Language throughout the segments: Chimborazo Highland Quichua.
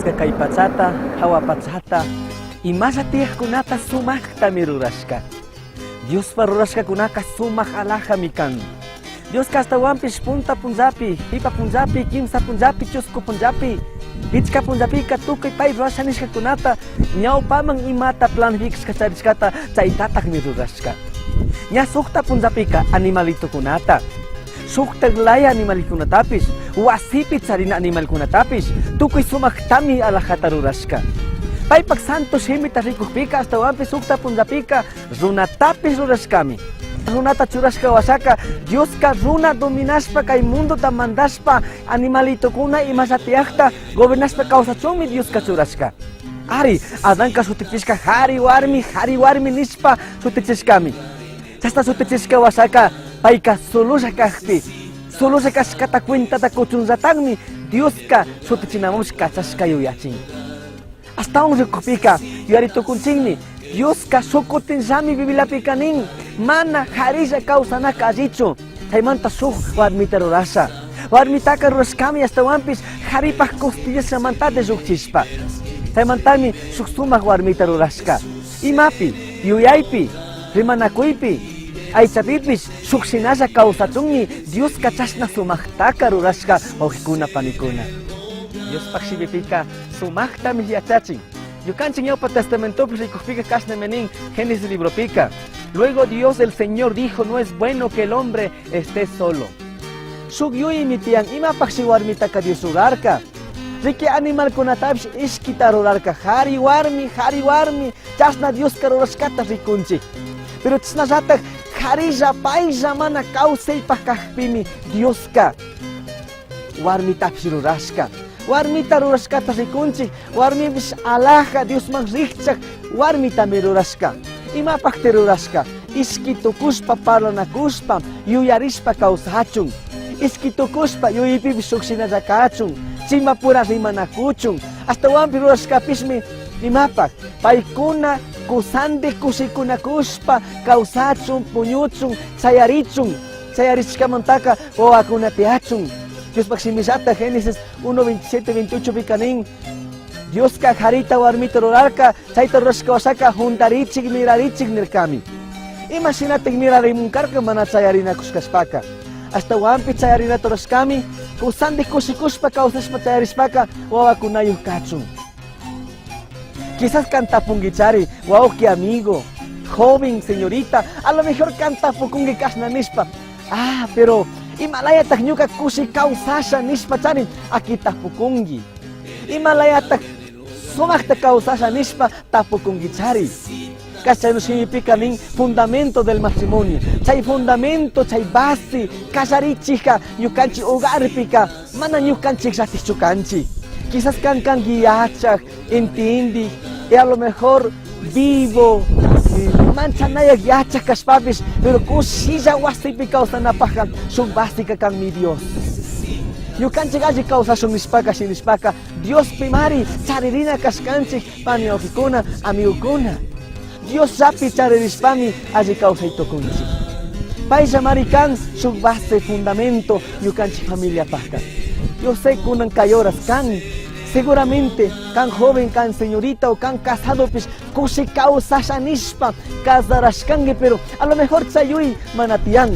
Diosca cai pachata, jahua pachata, imalla tiyajcunata sumajtami rurashca. Diospa rurashcacunaca sumaj alajami can. Diosca ashtahuanpish punta punllapi, jipa punllapi, quimsa punllapi, chuscu punllapi, pichca punllapica tucui pai rurasha nishcacunata ñaupaman imata planificashca charishcata chaitatajmi rurashca. Ña sujta punllapica animalitocunata, shujtaj laya animalcunatapish, huasipi charina animalcunatapish tucui sumajtami alajata rurashca. Paipaj santo shimita ricujpica ashtahuanpish sujta punllapica runatapish rurashcami. Runata churashca huashaca Diosca runa dominashpa cai mundota mandashpa animalitocuna imalla tiyajta gobernashpa causachunmi Diosca churashca. Ari, Adanca shutichishca jari huarmi, jari huarmi nishpa shutichishcami. Chashna shutichishca huashaca paica sololla cajpi, sololla cashcata cuentata cuchunllatajmi Diosca shutichinamanpish cachashca yuyachin. Ashtahuan ricujpica yuyari tucunchinmi, Diosca shuj cutinllami Bibliapica nin, mana jarilla causanaca allichu, chaimanta shuj huarmita rurasha. Huarmitaca rurashcami ashtahuanpish jaripaj costillashamantata llujchishpa. Chaimantami shuj sumaj huarmita rurashca. Imapi, yuyaipi, rimanacuipi, aichapipish shuj shinalla causachunmi Diosca chashna sumajtaca rurashca huauquicuna panicuna. Diospaj shimipica sumajtami yachachin. Ñucanchik Ñaupa Testamentopi ricujpica cashnami nin Génesis libropica. Luego Dios el Señor dijo, no es bueno que el hombre esté solo. Shuj yuyimi tiyan imapajshi warmitaca Dios rurarca. Riqui animalcunatapish ishquita rurarca, jari warmi, jari warmi, chashna Diosca rurashcata ricunchij. Pero chashnallataj jarilla pailla mana causaipaj cajpimi Diosca warmitapish rurashca. Warmita rurashcata ricunchij, warmipish alaja Diosman rijchaj warmitami rurashca. Imapajti rurashca? Ishqui tucushpa parlanacushpa, yuyarishpa causachun. Ishqui tucushpa yuyaipipish shuj shinalla cachun, chimbapura rimanacuchun. Ashtahuanpish rurashcapishmi imapaj? Paicuna cusandi cushicunacushpa causachun, puñuchun, chayarichun. Chayarishcamantaca huahuacuna tiyachun. Diospaj shimillata Génesis 1, 27, 28 pica nin, Diosca jarita huarmita rurarca, chaita rurashca huashaca jundarichij, mirarichij nircami. Ima shinataj mirarimun carca mana chayarinacushcashpaca? Ashtahuanpish chayarinata rurashcami, cusandij cushicushpa causashpa chayarishpaca huahuacunayuj cachun. Quizás can tapunguichari, huauqui amigo, joven, señorita, a lo mejor can tapucungui cashna nishpa, ah, pero imalayataj ñuca cushi causasha nishpa chari, aquí tapucungui. Imalayataj sumajta causasha nishpa tapucunguichari. Cashchaynu shimipica nin fundamento del matrimonio. Chay fundamento, chay base, callarichijca ñucanchij hogarpica mana ñucanchij llatikchu canchij. Quizás can cangui yachaj, entendij, y a lo mejor vivo, manchanayaj yachaj cashpapish, pero cushilla huasipi causanapajca shuj basica canmi Dios. Ñucanchij alli causashun nishpaca, shinishpaca, Diospimari charirina cashcanchij pani huauquicuna, amigocuna. Diosllapi charirishpami alli causai tucunchij. Paillamari can shuj base fundamento ñucanchij familiapajca. Yo sé cunan cai horas can, seguramente can joven, can señorita o can casadopish cushi causasha nishpa casarashcangui, pero a lo mejor chai yuyai mana tiyan,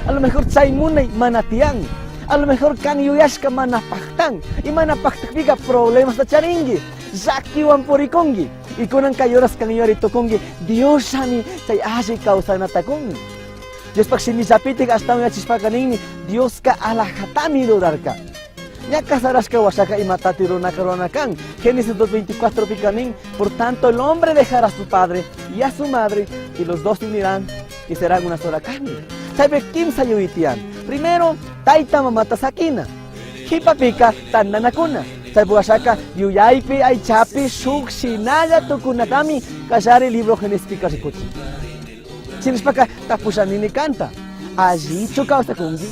a lo mejor chai munai mana tiyan, a lo mejor can yuyashca mana pajtan, y mana pajtajpica problemasta charingui, llaquihuan puricungui. Y cunan cai horas can yuyari tucungui, Diosllami chai alli causanata cun. Diospaj shimillapitaj ashtahuan yachishpaca ninmi, Diosca alajatami rurarca. Ña casarashca huashaca imatati runaca rurana can. Génesis 2.24 pica nin, por tanto el hombre dejará a su padre y a su madre y los dos se unirán y serán una sola carne. Chaipi quimsa yuyai tiyan. Primero, taita mamata saquina. Jipapica tandanacuna. Chaipi huashaca yuyaipi aichapi shuj shinalla tucunatami callari libro Genesispica ricuchin. Shinashpaca tapushanini canta, allichu causacungui?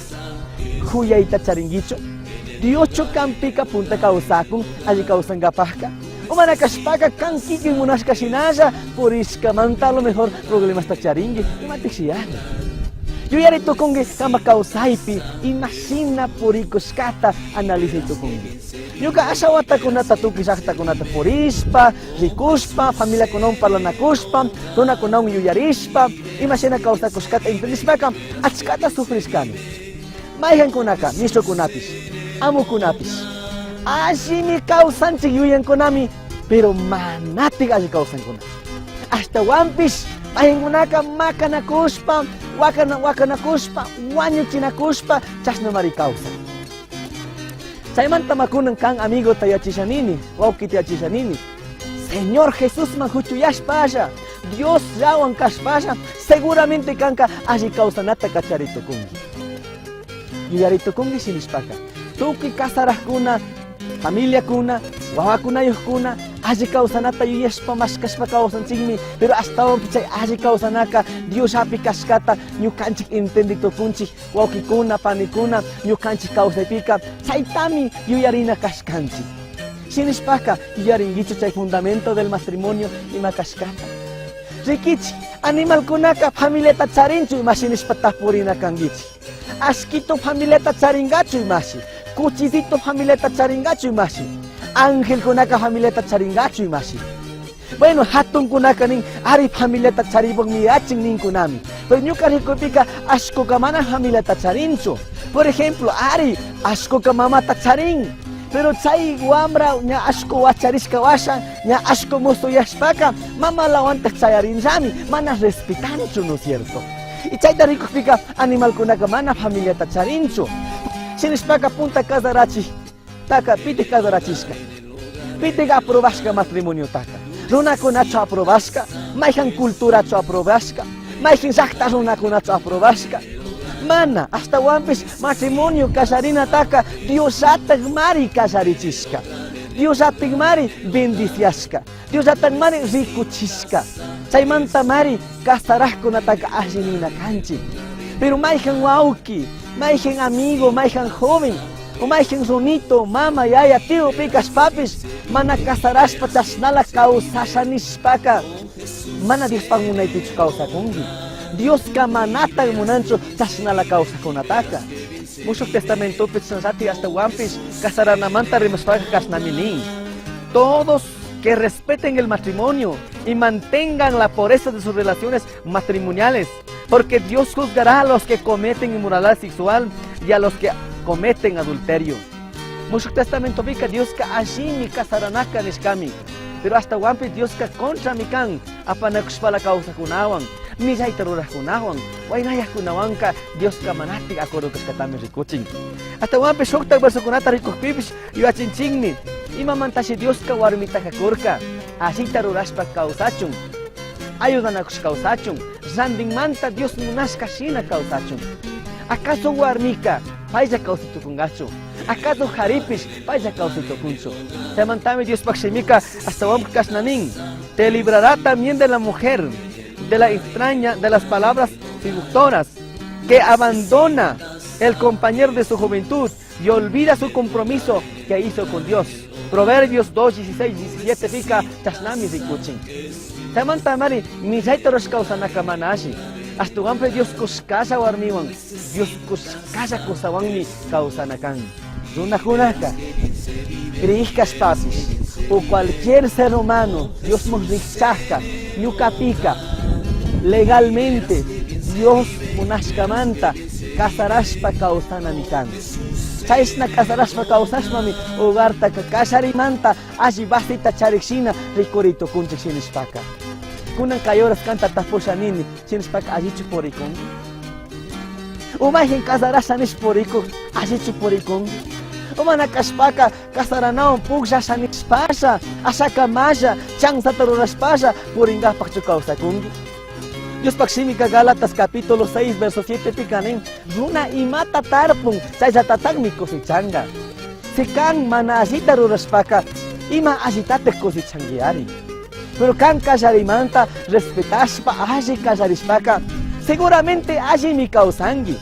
Juyaita charinguichu? Dioschu canpica punta causacun alli causangapajca? O mana cashpaca can kikin munashca shinalla purishcamanta a lo mejor problemasta charingui, imatijshiyari? Yuyari tucungui cambaj causaipi ima shina puricushcata analizai tucungui. Ñuca asha huatacunata tucui llajtacunata purishpa, ricushpa, familiacunahuan parlanacushpa, runacunahuan yuyarishpa, ima shina causacushcata entendishpaca achcata sufrishcani. Maijancunaca mishucunapish, amucunapish allimi causanchij yuyancunami, pero manataj alli causancuna. Ashtahuanpish maijancunaca macanacushpa, huacanacushpa, huañuchinacushpa chashnamari causan. Chaimanta macunan can amigota yachisha nini, huauquita yachisha nini. Señor Jesusman juchuyashpalla, Diosllahuan cashpalla, seguramente canca alli causanata cachari tucungui. Yuyari tucungui shinishpaca, tucui cazarajcuna, familiacuna, huahuacunayujcuna, alli causanata yuyashpa mashcashpa causanchijmi, pero ashtahuanpish chai alli causanaca Diosllapi cashcata ñucanchij entendi tucunchij. Huauquicuna, panicuna, ñucanchij causaipica chaitami yuyarina cashcanchij. Shinishpaca yuyaringuichu chai fundamento del matrimonio ima cashcata? Riquichij, animalcunaca familiata charinchu ima shinishpa tapurina canguichij. Ashquito familiata charingachu imashi? Cuchicito familiata charingachu imashi? Angelcunaca familiata charingachu imashi? Bueno, jatuncunaca nin, ari familiata charipajmi yachin nincunami. Pero ñuca ricuipica ashcuca mana familiata charinchu. Por ejemplo, ari ashcuca mamata charin. Pero chai huambra ña ashcu huacharishca huasha, ña ashcu musuyashpaca mamalahuantaj chayarinllami, mana respetanchu, ¿no es cierto? Y chaita ricujpica animalcunaca mana familiata charinchu. Shinashpaca punta casarachij Taca pitaj casarachishca? Pitaj aprobashca matrimoniotaca? Runacunachu aprobashca? Maijan culturachu aprobashca? Maijan llajta runacunachu aprobashca? Mana, ashtahuanpish matrimonio callarinataca Diosllatajmari callarichishca. Diosllatajmari bendiciashca. Diosllatajmari ricuchishca. Chaimantamari casarajcunataca alli nina canchij. Pero maijan huauqui, maijan amigo, maijan joven, o maijan runito, mama, yaya, tío pi cashpapish mana casarashpa chashnala causasha nishpaca mana Diospaj munaipichu causacungui. Diosca manataj munanchu chashnala causacunataca. Mushuj Testamentopi chashnallati ashtahuanpish casaranamanta rimashpaca cashnami nin. Todos que respeten el matrimonio y mantengan la pureza de sus relaciones matrimoniales, porque Dios juzgará a los que cometen inmoralidad sexual y a los que cometen adulterio. Mushuj Testamentopica Diosca allimi casaranaca nishcami, pero ashtahuanpish Diosca contrami can apanacushpala causacunahuan, millaita rurajcunahuan, huainayajcunahuanca Diosca manataj acuerdo cashcatami ricuchin. Ashtahuanpish shujtaj versocunata ricujpipish yuyachinchijmi, imamantashi Diosca huarmitaca curca, allita rurashpa causachun, ayudanacush causachun, randinmanta Dios munashca shina causachun. Acaso huarmica pailla causai tucungachu? Acaso jaripish pailla causai tucunchu? Chaimantami Diospaj shimica ashtahuanpish cashna nin, Te librará también de la mujer, de la extraña, de las palabras seductoras, que abandona el compañero de su juventud y olvida su compromiso que hizo con Dios. Proverbios 2, 16, 17 pica chashnami ricuchin. Chaimanta mari millaita rurashca causanaca mana alli. Ashtahuanpish Dios cushcalla huarmihuan, Dios cushcalla cusahuanmi causana can. Runacunaca creij cashpapish o cualquier ser humano Diosman rijchajca ñucapica legalmente Dios munashcamanta cazarashpa causanami can. Chashna cazarashpa causashpami hogartaca callarimanta alli basita charij shina ricuri tucunchij shinashpaca. Cunan cai horas canta tapusha nini, shinashpaca allichu puricungui? O maijan cazarasha nishpa puricuj, allichu puricungui? O mana cashpaca cazaranahuan pugllasha nishpalla, ashacamalla, chanzata rurashpalla puringapajchu causacungui? Diospaj shimica Gálatas capítulo 6 verso 7 pica nin, runa imata tarpun, chayllatatajmi cosechanga. Si can mana allita rurashpaca, ima allitataj cosechanguiari? Pero can callarimanta respetashpa alli callarishpaca, seguramente allimi causangui,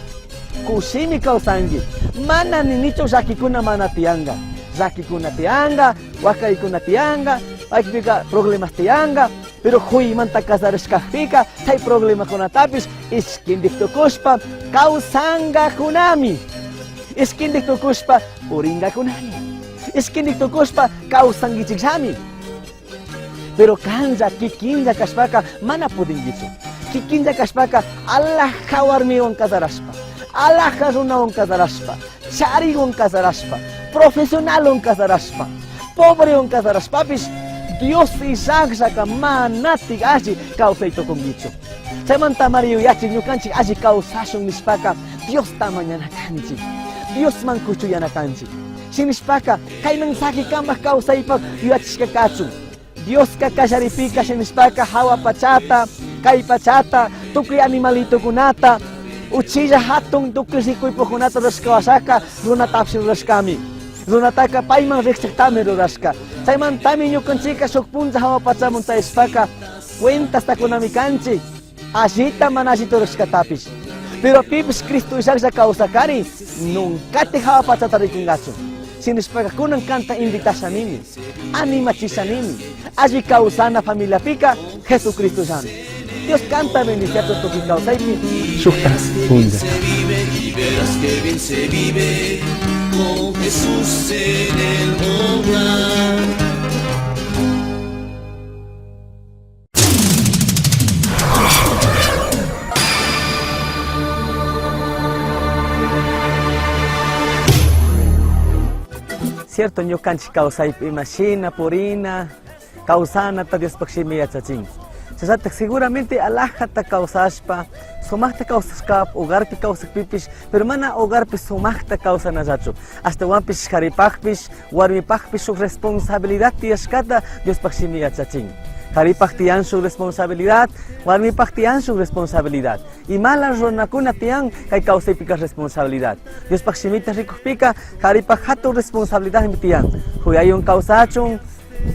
cushimi causangui. Mana ninichu llaquicuna mana tiyanga. Llaquicuna tiyanga, huacaicuna tiyanga, maypica problemas tiyanga. Pero juimanta casarashcajpica chai problemacunatapish ishquindij tucushpa causangacunami. Ishquindij tucushpa puringacunami. Ishquindij tucushpa causanguichijllami. Pero canlla kikinlla cashpaca mana pudinguichu. Kikinlla cashpaca alaja warmiwan casarashpa, alaja runawan casarashpa, chariwan casarashpa, profesionalwan casarashpa, pobrewan casarashpapish Dios illajllaca manatik alli causai tucunguichu. Chaymantamari yuyachik ñucanchik alli causashun nishpaca Diosta mañana canchik, Diosman cuchuyana canchik. Shinishpaca cai mensaje cambaj causaipaj yuyachishca cachun. Diosca callaripica shinishpaca jahua pachata, cai pachata, tucui animalitocunata, uchilla jatun tucui ricuipujcunata rurashca huashaca runatapish rurashcami. Runataca paiman rijchijtami rurashca. Chaimantami ñucanchicca shuj punlla jahua pachaman chayashpaca cuentasta cunami canchij. Allita mana allita rurashcatapish. Pero pipish Cristo illajlla causacari, nuncati jahua pachata ricungachu. Shinashpaca cunan canta invitashanimi, animachishanimi, alli causana familiapica Jesucristollami. Dios canta bendiciachu tucui causaipi shujtaj punlla. Con Jesús en el hogar. Cierto, ñucanchik kawsaypi ima shina purina, kawsanata Diospaj shimi yachachin. Chashatak seguramente alajata kawsashpa, sumajta kawsashka hogarpi kawsakpipish, pero mana hogarpi sumajta kawsanallachu. Ashtawanpish karipajpish, Warmipajpish shuj responsabilidad tiyashcata Diospaj shimi yachachin. Jaripaj tiyan shuj responsabilidad, warmipaj tiyan shuj responsabilidad. Imala runacuna tiyan cai causaipica responsabilidad. Diospaj shimita ricujpica jaripaj jatun responsabilidadmi tiyan. Juyayun causachun,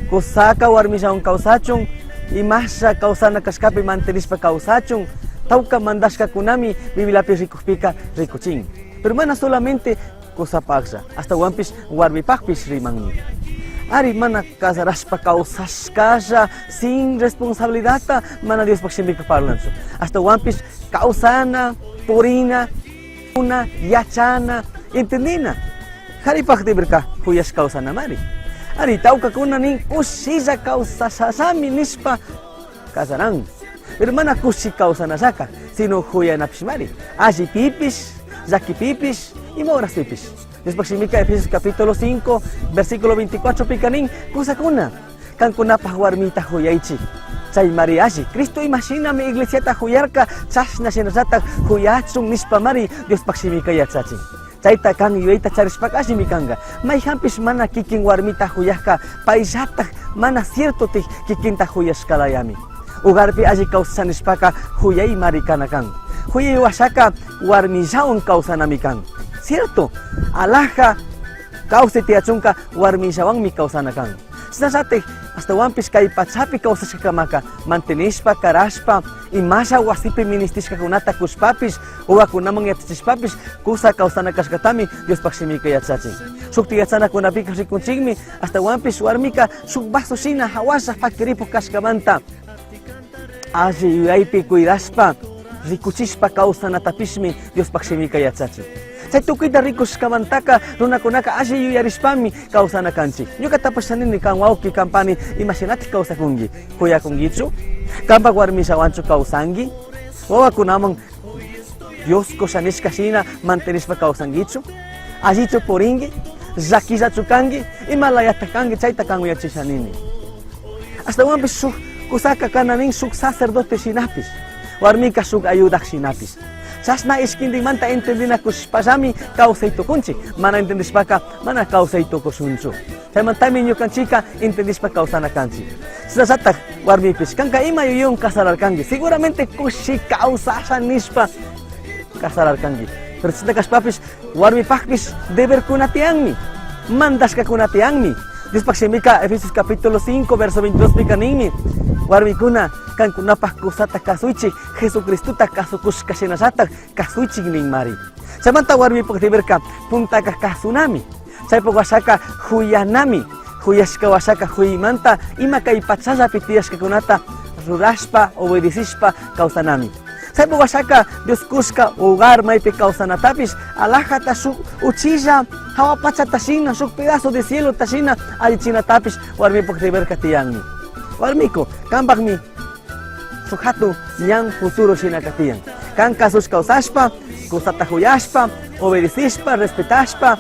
cusaca warmillahuan causachun, imasha causana cashcapi mantenishpa causachun, tauca mandashcacunami Bibliapi ricujpica ricuchin. Pero mana solamente Cusapajlla, ashtahuanpish huarmipajpish rimanmi. Ari, mana cazarashpa causashcalla sin responsabilidadta mana Diospaj shimica parlanchu. Ashtahuanpish causana, purina, una, yachana, entendina. Jaripaj deberca juyashca causanamari. Ari, taucacuna nin cushilla causashallami nishpa cazaran. Pero mana cushi causanallaca, sino juyanapishmari. Allipipish, llaquipipish, ima horaspipish. Diospaj shimica Efesios capítulo 5, versículo 24 pica nin, cusacuna, cancunapaj huarmita juyaichij. Chaimari alli, Cristo ima shinami iglesiata juyarca, chashna shinallataj juyachun nishpamari Diospaj shimica yachachin. Chaita can yuyaita charishpaca allimi canga. Maijanpish mana kikin huarmita juyajca paillataj mana ciertotij kikinta juyashcalayami. Hogarpi alli causasha nishpaca juyaimari cana can. Juyai huashaca huarmillahuan causanami can. Cierto, alaja causai tiyachunca huarmillahuanmi causana can. Shinallataj ashtahuanpish cai pachapi causashcacamaca mantenishpa, carashpa, imasha huasipi ministishcacunata cushpapish, Uvacunaman yachachishpapish cusa causana cashcatami Diospaj shimica yachachin. Shujti yachanacunapica ricunchijmi, ashtahuanpish huarmica shuj vaso shina jahualla faquiripuj cashcamanta alli yuyaipi cuidashpa ricuchishpa causanatapishmi Diospaj shimica yachachin. Chai tucuita ricushcamantaca runacunaca alli yuyarishpami causana canchij. Ñucatapash nini can huauqui, can pani, ima shinataj causacungui? Juyacunguichu? Cambaj huarmillahuanchu causangui? Huahuacunaman Dios cusha nishca shina mantenishpa causanguichu? Allichu puringui? Llaquillachu cangui? Ima layata cangui? Chaita can uyachisha nini. Ashtahuanpish shuj cusaca cana nin shuj sacerdote shinapish, huarmica shuj ayudaj shinapish. Chashna ishquindimanta entendinacushpallami causai tucunchij. Mana entendishpaca mana causai tucushunchu. Chaimantami ñucanchijca entendishpa causana canchij. Shinallataj huarmipish, canca ima yuyayhuan casararcangui? Seguramente cushi causasha nishpa casararcangui. Pero chashna cashpapish huarmipajpish debercuna tiyanmi, mandashcacuna tiyanmi. Diospaj shimica Efesios capítulo 5 verso 22 pica ninmi, huarmicuna cancunapaj cusata cazuichij, Jesucristota cazucushca shinallataj cazuichij ninmari. Chaimanta huarmipaj deberca puntaca cazunami. Chaipa huashaca juyanami. Juyashca huashaca juimanta ima cai pachallapi tiyashcacunata rurashpa, obedecishpa kawsanami. Chaypi washaka Dios kushka hogar maypi kawsanatapish alajata shuk uchilla hawa pachata shina, shuk pedazo de cielota shina allichinatapish warmipaj deberka tiyanmi. Warmiku, kanpajmi shuk jatun ñan futuro shinaka tiyan. Kan kasush kawsashpa, kusata juyashpa, obedecishpa, respetashpa,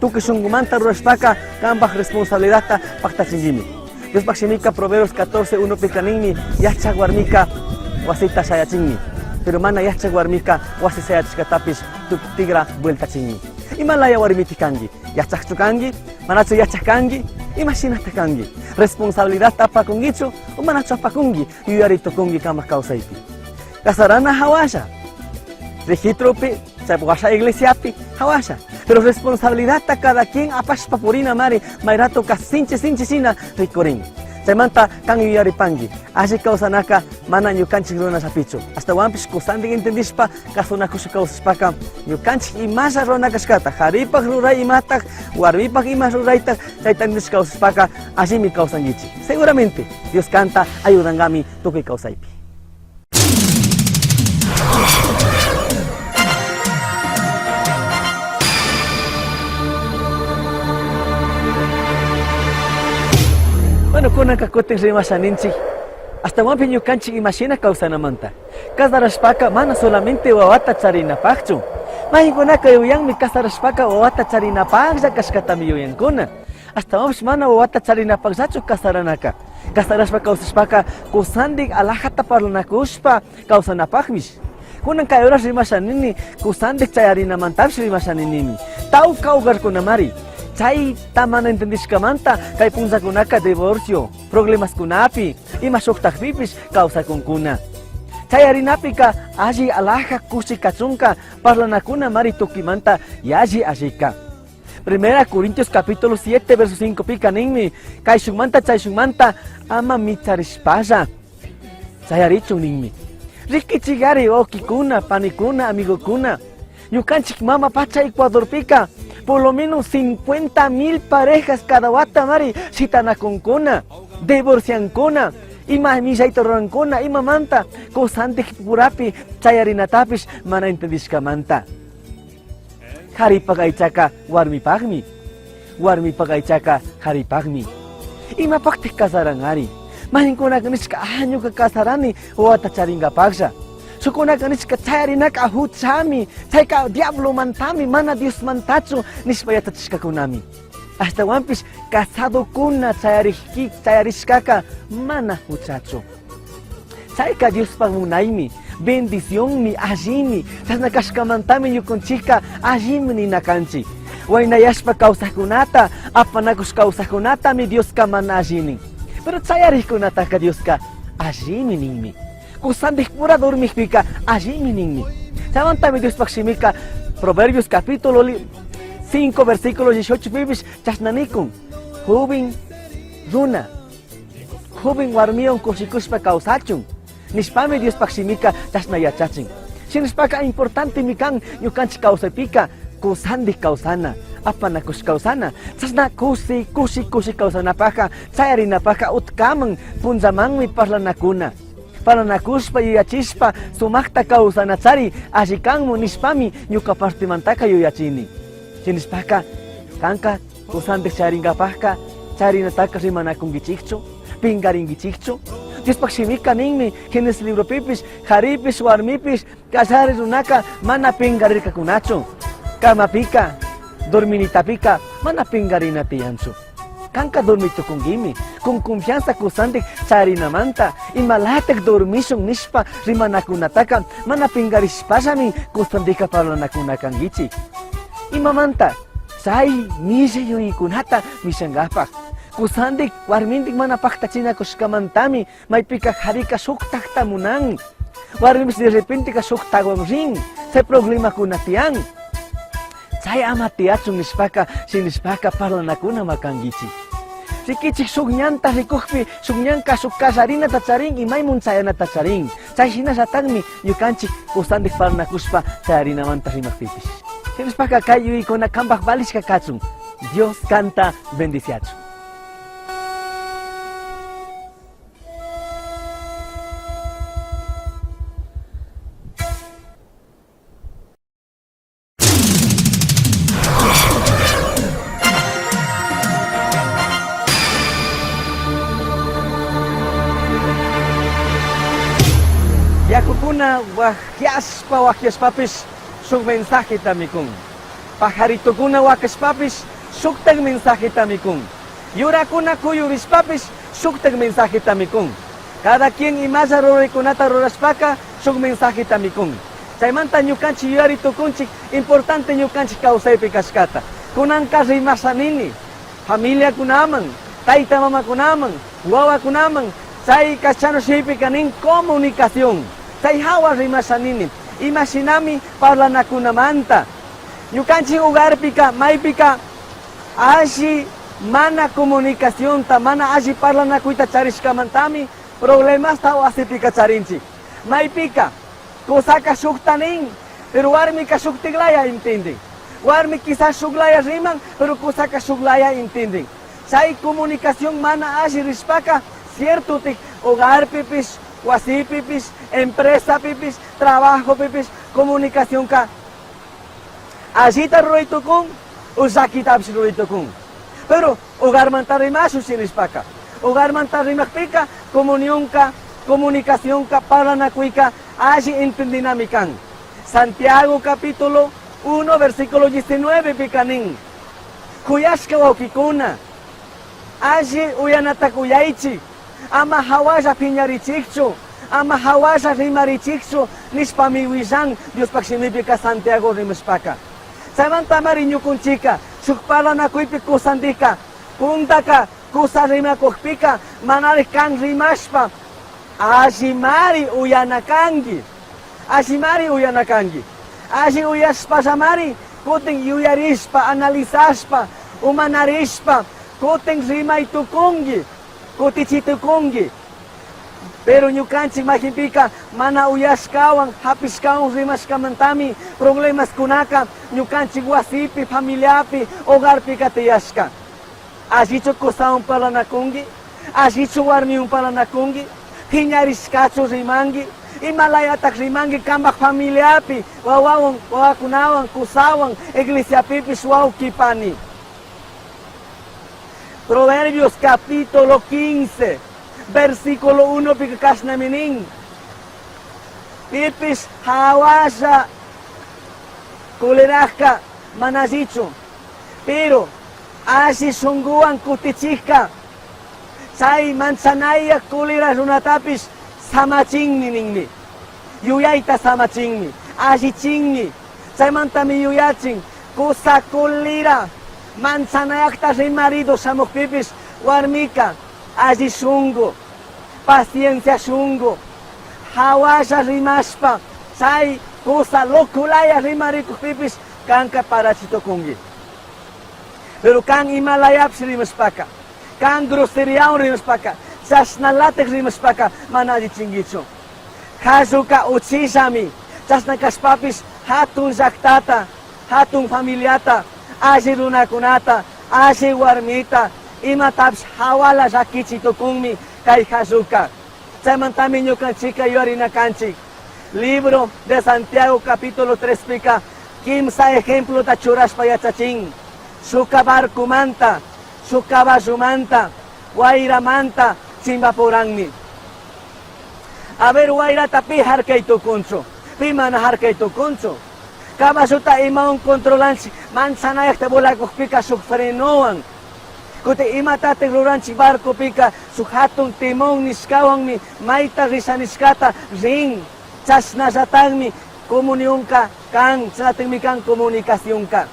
tukuy shunkumanta rurashpaka kanpaj responsabilidadta paktachinguimi. Diospaj shimika Proverbios 14, 1pika ninmi, yachaj warmika wasita shayachinmi, pero mana yachaj warmika wasi shayachishkatapish tigra vueltachinmi. Ima laya warmiti kanki? Yachajchu kanki? Manachu yachaj kanki? Ima shinata kanki? Responsabilidadta apakunkichu o manachu apakunki? Yuyari tukunki kanpaj kawsaypi. Casarana hawasha, registropi, chaypi washa iglesiapi hawasha, pero responsabilidadta cada quien apashpa purina mari mayratoka sinchi sinchi shina rikurin. Chaymanta kan yuyaripanki, alli kawsanaka mana ñukanchik runashapichu, ashtawanpish kusandik entendishpa kasunakusha kawsashpaka ñukanchik imasha runa kashkata, jaripaj ruray imataj, warmipaj ima ruraytaj, chayta entendishpa kawsashpaka allimi kawsankichik. Seguramente Dios kanta ayudankami tukuy kawsaypi. Bueno, kunanka kutin rimasha ninchik, ashtawanpi ñukanchik imashina kawsanamanta. Casarashpaka mana solamente wawata charinapakchu. Maykunaka yuyanmi casarashpaka wawata charinapaklla kashkatami yuyankuna. Ashtawanpish mana wawata charinapakllachu casaranaka. Casarashpa kawsashpaka kusandik alajata parlanakushpa kawsanapakmish. Kunan kay horas rimasha nini, kusandik chayarinamantapish rimasha ninimi. Tawka hogarkunamari, chayta mana entendishkamanta kay punllakunaka divorcio, problemaskunapi, ima shuktakpipish kawsakunkuna. Chayarinapika alli alaja kushi kachunka parlanakunamari tukimanta yalli allika. Primera Corintios capítulo 7, verso 5 pika ninmi, kayshukmanta chayshukmanta ama micharishpalla chayarichun ninmi. Rikichigari wawkikuna, panikuna, amigokuna, ñukanchik mama pacha Ecuadorpika por lo menos 50.000 parejas cada wata mari shitanakunkuna, divorciankuna, ima millayta rurankuna, imamanta kusantik purapi chayarinatapish mana entendishkamanta. Jaripaj aychaka warmipajmi, warmipaj aychaka jaripajmi. Imapajtaj casaranari? Mayinkunaka nishka, ah, ñuka casarani wawata charingapajlla. Shukunaka nishka, chayarinaka juchami, chayka diablomantami, mana Diosmantachu nishpa yachachishkakunami. Ashtawanpish casadokuna chayarishkaka mana juchachu. Chayka Diospaj munaymi, bendicionmi, allimi. Chashna kashkamantami ñukunchikka allimi nina kanchik. Waynayashpa kawsajkunata, apanakush kawsajkunatami Dioska mana alli nin. Pero chayarikkunataka Dioska allimi ninmi. Kusandik pura dormijpika allimi ninmi. Chaymantami Diospaj shimika Proverbios capítulo 5 versículo 18 pipish chashna nikun. Joven runa, joven warmiwan kushikushpa kawsachun nishpami Diospaj shimika chashna yachachin. Shinashpaka importantemi kan ñukanchik kawsaypika kusandik kawsana, apanakush kawsana, chashna kushi, kushi, kushi kawsanapajka chayarinapajka utkaman punllamanmi parlanakuna. Parlanakushpa yuyachishpa sumakta kawsanachari alli kanmu nishpami ñuka partemantaka yuyachini. Shinashpaka kanka kusandik chayaringapajka chayarinataka rimanakunkichikchu, pingarinkichikchu. Diospaj shimika ninmi Génesis libropipish, jaripish, warmipish, kallari runaka mana pingarirkakunachu. Camapika, dorminitapika mana pingarina tiyanchu. Kanka dormitukunkimi, con confianza kusandik chayarinamanta, imalatak dormishun nishpa rimanakunataka mana pingarishpallami kusandika parlanakuna kankichik. Imamanta chay millay yuyaykunata mishankapaj. Kusandik warmindik mana paktachinakushkamantami maypika jarika shuktakta munan. Warmipish de repenteca shuktakwan rin, chay problemakuna tiyan. Chay ama tiyachun nishpaka, shinishpaka parlanakuna makankichik. Rikichik shuk ñanta rikukpi, shuk ñanka shuk kallarinata charin, imaymun chayanata charin. Chay shinallatakmi ñukanchik kusandik parlanakushpa chayarinamanta rimakpipish. Shinashpaka kay yuyaykuna kanpak valishka kachun. Dios kanta bendiciachun. Yacucuna huajiashpa huajiashpapish shuj mensajetami cun. Pajaritocuna huacashpapish shujtaj mensajetami cun. Yuracuna cuyurishpapish shujtaj mensajetami cun. Cada quien imalla ruraicunata rurashpaca shuj mensajetami cun. Chaimanta ñucanchij yuyari tucunchij importante ñucanchij causaipi cashcata. Cunanca rimasha nini, familiacunaman, taita mamacunaman, huahuacunaman, chai castellano shimipica nin comunicación. Chai jahua rimasha nini, ima shinami parlanacunamanta. Ñucanchij hogarpica maipica alli mana comunicacionta, mana alli parlanacuita charishcamantami problemasta huasipica charinchij. Maipica cusaca shujta nin, pero huarmica shujtiglaya intindin. Huarmi quizás shuglaya riman, pero cusaca shuglaya intindin. Chai comunicación mana alli rishpaca, ciertotik hogarpipish, huasipipish, empresapipish, trabajopipish, comunicacionca allita rurai tucun o llaquitapish rurai tucun. Pero hogarmanta rimashun nishpaca, hogarmanta rimajpica comunionca, comunicacionca, parlanacuica alli entendinami can. Santiago capítulo 1 versículo 19 pica nin, Juyashca huauquicuna, alli uyanata uyaichi, ama jahualla piñarichijchu, ama jahualla rimarichijchu, nishpami huillan Diospaj shimipica Santiago rimashpaca. Chaymantamari ñucunchika, shuj parlanacuypi cusandika, puntaka cusa rimakujpika, manarij can rimashpa, allimari uyana cangui, allimari uyana cangui. Alli uyashpallamari cutin yuyarishpa, analizashpa, umanarishpa, cutin rimai tucungui, cutichi tucungui. Pero ñucanchij majinpica mana uyashcahuan, japishcahuan rimashcamantami problemascunaca ñucanchij huasipi, familiapi, hogarpica tiyashca. Allichu cusahuan parlanacungui? Allichu huarmihuan parlanacungui? Piñarishcachu rimangui? Imalayataj rimangui cambaj familiapi, wawawan, wawacunawan, cusahuan, iglesiapipish huauqui pani? Proverbios capítulo 15, versículo 1 pica cashnami nin. Pipish jahualla culerajca mana allichu, pero alli shunguhuan cutichijca chay manchanaya culera runatapish samachinmi ninmi. Yuyaita samachinmi, allichinmi, chaymantami yuyachin, cusa culera manchanayajta rimarido shamujpipish huarmica alli shungu, paciencia shungu, jahualla rimashpa chay cusa locolaya rimaricujpipish canca parachi tucungui. Pero can imalayapish rimashpaca, can groseriahuan rimashpaca, chashnalataj rimashpaca mana allichinguichu. Jalluca uchillami, chashna cashpapish jatun llajtata, jatun familiata, alli runacunata, alli huarmita, imatapish jahuala llaquichi tucunmi cai jalluca. Chaimantami ñucanchijca yuyarina canchij. Libro de Santiago capítulo 3 pica quimsa ejemplota churashpa yachachin. Shuca barcomanta, shuc caballomanta, huairamanta chimbapuranmi. A ver, huairata pi jarcai tucunchu? Pi mana jarcai tucunchu? Caballota imawan controlanchik manchanayajta volacujpica shuj frenowan. Cutin imatataj ruranchik barcopika shuj jatun timón nishcahuanmi maita risha nishcata rin. Chashnallatajmi comunionca can, chashnatajmi can comunicacionca.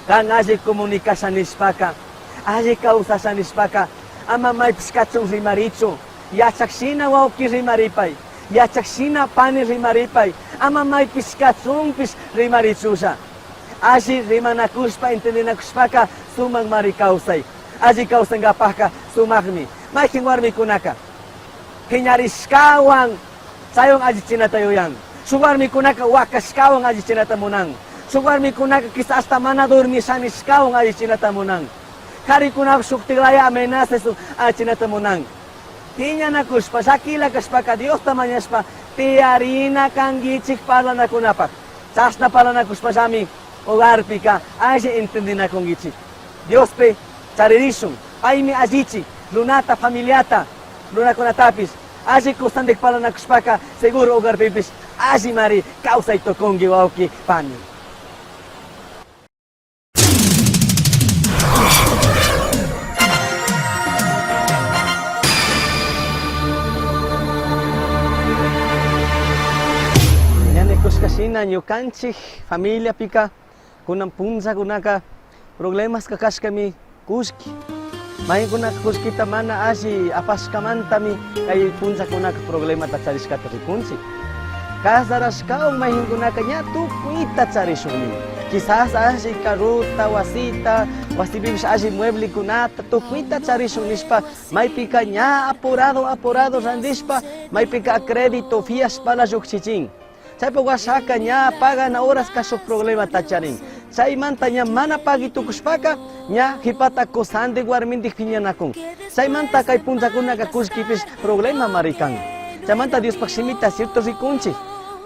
Can alli comunicasha nishpaca, alli causasha nishpaca, ama maipish cachun rimarichu. Yachaj shina huauqui rimaripai, yachaj shina pani rimaripai, ama maipish cachunpish rimarichulla. Alli rimanacushpa, entendinacushpaca sumajmari causai. Alli causangapajca sumajmi. Maijan huarmicunaca piñarishcahuan chaihuan allichinata yuyan. Shuj huarmicunaca huacashcahuan allichinata munan. Shuj huarmicunaca quizás hasta mana dormisha nishcahuan allichinata munan. Jaricunapish shujtiglaya amenazas allichinata munan. Piñanacushpa, llaquila cashpaca Diosta mañashpa tiyarina canguichij parlanacunapaj. Chashna parlanacushpallami hogarpica alli entendinacunguichij. Diospi charirishun, paimi allichij runata, familiata, runacunatapish. Alli cusandij parlanacushpaca seguro hogarpipish allimari causai tucungui huauqui pani. Ña nicushca shina ñucanchij familiapica cunan punllacunaca problemasca cashcami cullqui. Maicunaca cullquita mana alli apashcamantami cai punllacunaca problemata charishcata ricunchij. Cazarashcahuan maijancunaca ña tucuita charishunmi. Quizás alli carrota, huasita, huasipipish alli mueblecunata tucuita charishun nishpa maipica ña apurado apurado randishpa maipica a crédito fiashpala llujchichin. Chaipi huashaca ña pagana horasca shuj problemata charin. Chaimanta ña mana pagui tucushpaca ña jipata cusandij huarmindij piñanacun. Chaimanta cai punllacunaca cullquipish problemamari can. Chaimanta Diospaj Shimita cierto ricunchij.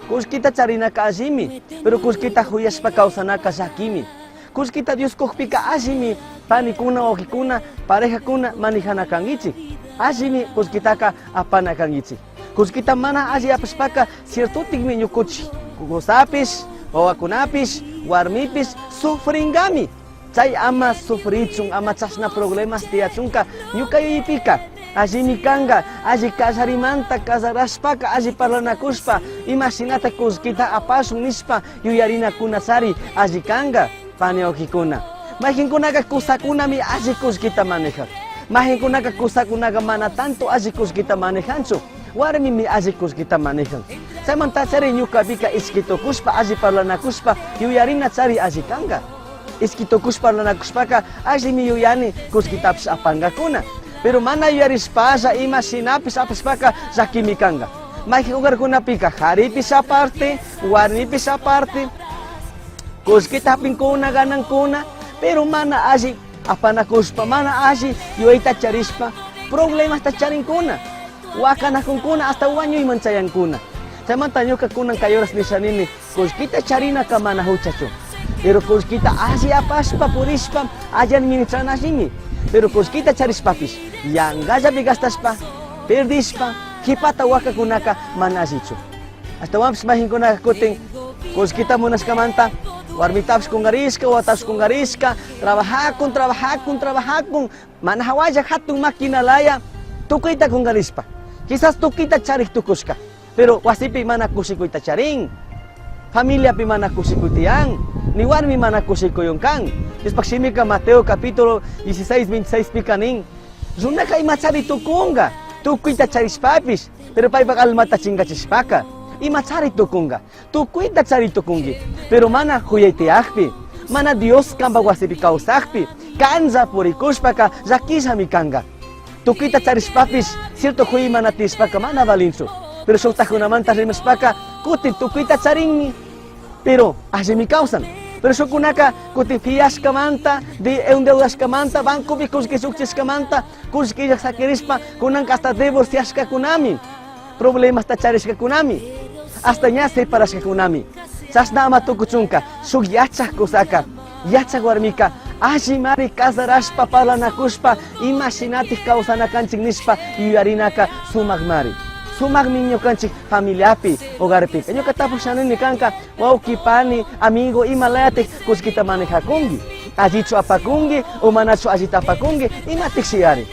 Cullquita charinaca allimi, pero cullquita juyashpa causanaca llaquimi. Cullquita Dios cujpica allimi panicuna, huauquicuna, parejacuna manejana canguichij. Allimi cullquitaca apana canguichij. Cullquita mana alli apashpaca ciertotikmi ñucuchij cusapish, huahuacunapish, huarmipish sufringami. Chai ama sufrichun, ama chashna problemas tiyachunca ñuca yuyipica allimi canga, alli callarimanta cazarashpaca alli parlanacushpa ima shinata cullquita apashun nishpa yuyarinacunachari alli canga, pani huauquicuna. Maijancunaca cusacunami alli cullquita manejan. Maijancunaca cusacunaca mana tanto alli cullquita manejanchu, huarmimi alli cullquita manejan. Chaimantachari ñucapica ishqui tucushpa alli parlanacushpa yuyarinachari alli canga. Ishqui tucushpa parlanacushpaca allimi yuyani cullquitapish apangacuna. Pero mana yuyarishpalla ima shinapish apashpaca llaquimi canga. Maijan hogarcunapica jaripish aparte, huarmipish aparte, cullquita japincuna, ganancuna, pero mana alli apanacushpa, mana alli yuyaita charishpa problemasta charincuna, huacanacuncuna, hasta huañuiman chayancuna. Chaimanta ñuca cunan cai horas nisha nini, cullquita charinaca mana juchachu. Pero cullquita alli apashpa purishpa alli administranallimi. Pero cullquita charishpapish yangallapi gastashpa, perdishpa, jipata huacacunaca mana allichu. Ashtahuanpish maijancunaca cutin cullquita munashcamanta huarmitapish cungarishca, huatapish cungarishca, trabajacun, trabajacun, trabajacun, mana jahualla jatun maquina laya tucuita cungarishpa, quizás tucuita charij tucushca, pero huasipi mana cushicuita charin, familiapi mana cushicui tiyan, ni huarmi mana cushicuyun can. Diospaj shimica Mateo capítulo 16, 26 pica nin, runaca ima chari tucunga, tucuita charishpapish, pero paipaj almata chingachishpaca, ima chari tucunga, tucuita chari tucungui, pero mana juyai tiyajpi, mana Dios cambaj huasipi causajpi, canlla puricushpaca llaquillami canga. Tucuita charishpapish, cierto juyai mana tiyashpaca mana valinchu. Pero shujtajcunamanta rimashpaca, cutin tucuita charinmi, pero allimi causan. Pero shujcunaca cutin fiashcamanta, de endeudashcamanta, bancopi cullqui llujchishcamanta, cullquilla saquirishpa, cunanca hasta divorciashcacunami, problemasta charishcacunami, hasta ña separashcacunami. Chashna ama tucuchunca, shuj yachaj cusaca, yachaj huarmica, allimari cazarashpa, parlanacushpa, ima shinataj causana canchij nishpa yuyarinaca sumajmari. Sumajmi ñucanchij familiapi, hogarpica. Ñuca tapushanini canca, huauqui, pani, amigo, ima layataj cullquita manejacungui? Allichu apacungui o manachu allita apacungui? Imataj shiyari?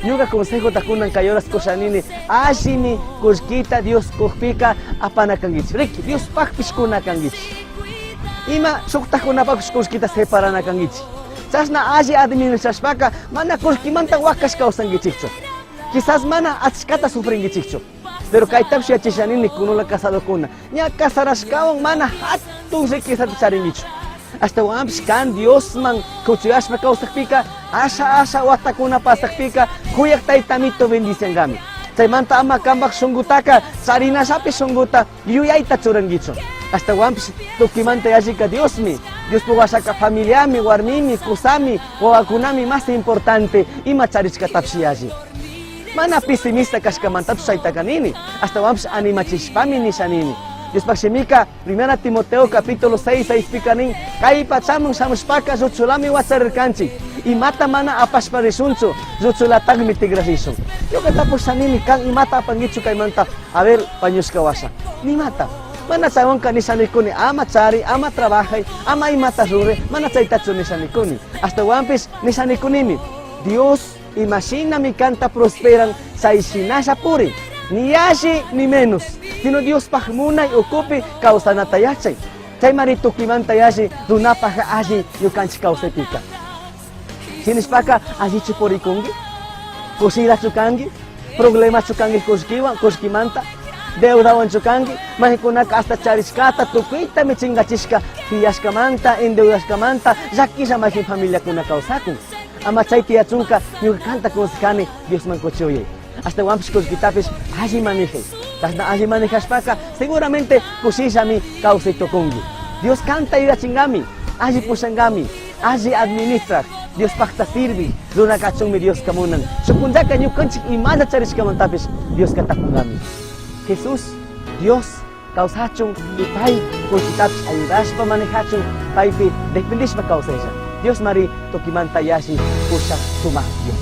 Ñuca consejota cunan cai horas cushanini, allimi cullquita Dios cujpica apana canguichij. Riqui, Diospajpish cuna canguichij. Ima shujtajcunapajpish cullquita separana canguichij. Chashna alli administrashpaca mana cullquimanta huacash causanguichijchu. Quizás mana achcata sufringuichijchu. Pero caitapish yachashanini cunula casadocuna. Ña cazarashcahuan mana jatun riquezata charinguichu. Ashtahuanpish can Diosman cuchuyashpa causajpica, asha asha huatacuna pasajpica, juyaj Taitamito bendiciangami. Chaimanta ama cambaj shungutaca charinallapi shunguta yuyaita churanguichu. Ashtahuanpish tucuimanta yallica Diosmi. Diospaj huashaca familiami, huarmimi, cusami, huahuacunami más importante ima charishcatapish yalli. Mana pesimista cashcamantapish chaitaca nini, ashtahuanpish animachishpami nisha nini. Diospaj shimika, Primera Timoteo capítulo 6, 6 pika nin, kay pachaman shamushpaka lluchulami wacharirkanchik, imata mana apashpa rishunchu, lluchulatakmi tigrarishun. Ñuka tapushanimi kan imata apanguichu kaymanta, a ver, huañushka washa. Nimata. Mana chaywanka nishanikuni, ama chari, ama trabajay, ama imata rure, mana chaytachu nishanikuni. Ashtawanpish nishanikunimi, Dios imashinami kanta prosperan, chay shinalla puri. Ni yalli ni menos, sino Diospaj munay ukupi kawsanata yachay. Chaymari tukuymanta yalli runapaj alli ñukanchik kawsaypika. Shinashpaka allichu purikunki? Kushirachu kanki? Problemachu kanki kullkiwan, kullkimanta? Deudawanchu kanki? Maykunaka hasta charishkata tukuytami chingachishka fiashkamanta, endeudashkamanta, llakilla mayjin familiakuna kawsakun. Ama chay tiyachunka ñuka kanta consejani Diosman kuchuyay. Ashtawanpish kullkitapish alli manejay. Chashna alli manejashpaka seguramente kushillami kawsay tukunki. Dios kanta yuyachingami, alli pushangami, alli administraj, Diospajta sirvij runa kachunmi Dioska munan. Shuk punllaka ñukanchik imalla charishkamantapish Dioska tapungami. Jesús, Dios kawsachun y pay kullkitapish ayudashpa manejachun paypi dependishpa kawsaylla. Diosmari tukimanta yalli pushaj sumaj Dios.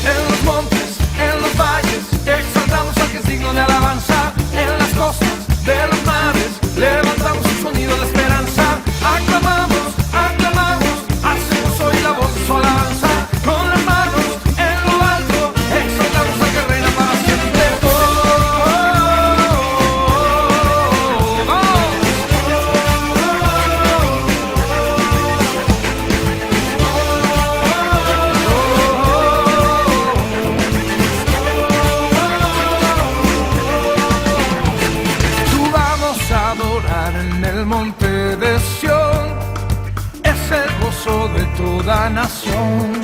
En los montes, en los valles, exaltamos al que es digno de alabanza. En las costas de los mares, levantamos un sonido de esperanza. Aclamamos, aclamamos, hacemos hoy la voz de su alabanza. Con las manos en lo alto, exaltamos al que reina para siempre. Oh, oh, oh, oh. Subamos a adorar en el monte de Sión, es el gozo de toda nación.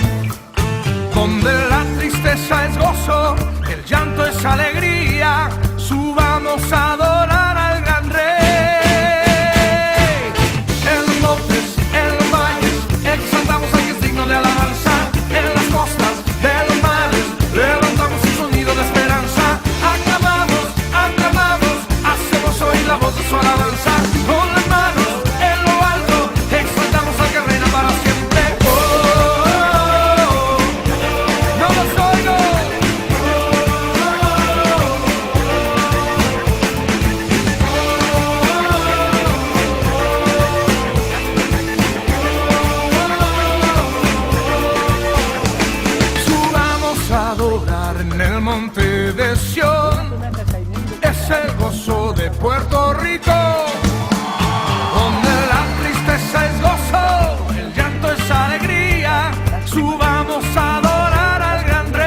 Donde la tristeza es gozo, el llanto es alegría, subamos a adorar al gran rey. En los montes, en los valles, exaltamos al que es digno de alabanza. En las costas de los mares, levantamos un sonido de esperanza. Aclamamos, aclamamos, hacemos oír la voz de su alabanza. Con las manos en lo alto, exaltamos al que reina para siempre. Oh, oh, oh, no los oigo. Subamos a adorar en el monte de Sión, es el gozo de Puerto Rico, donde la tristeza es gozo, el llanto es alegría. Subamos a adorar al gran rey.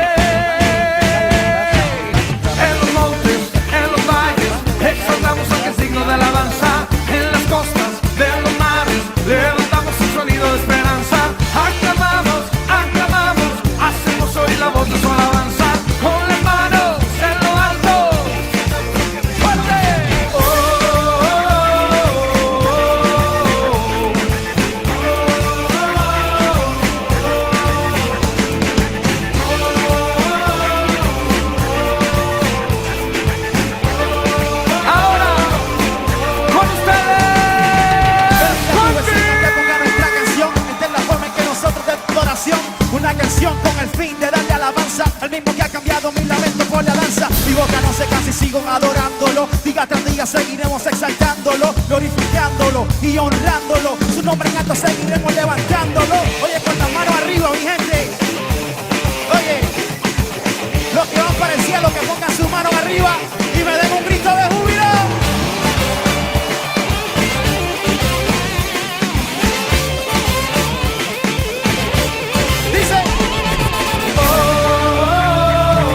En los montes, en los valles, exaltamos al que es digno de alabanza. En las costas de los mares, levantamos un sonido de esperanza. Aclamamos, aclamamos, hacemos oír la voz de su alabanza. Con las manos en lo alto. ¡Fuerte! Oh, oh, oh, oh, oh. Ahora, con ustedes, Que ponga nuestra canción, esta es la forma en que nosotros de adoración. Una canción con el fin de darle alabanza al mismo que ha cambiado mi lamento por la danza. Mi boca no se cansa y sigo adorándolo. Día tras día seguiremos exaltándolo, glorificándolo y honrándolo. Su nombre en alto seguiremos levantándolo. Oye, con las manos arriba, mi gente. Oye, los que van para el cielo, que pongan su mano arriba y me den un grito de júbilo. Dice. Oh, oh, oh, oh.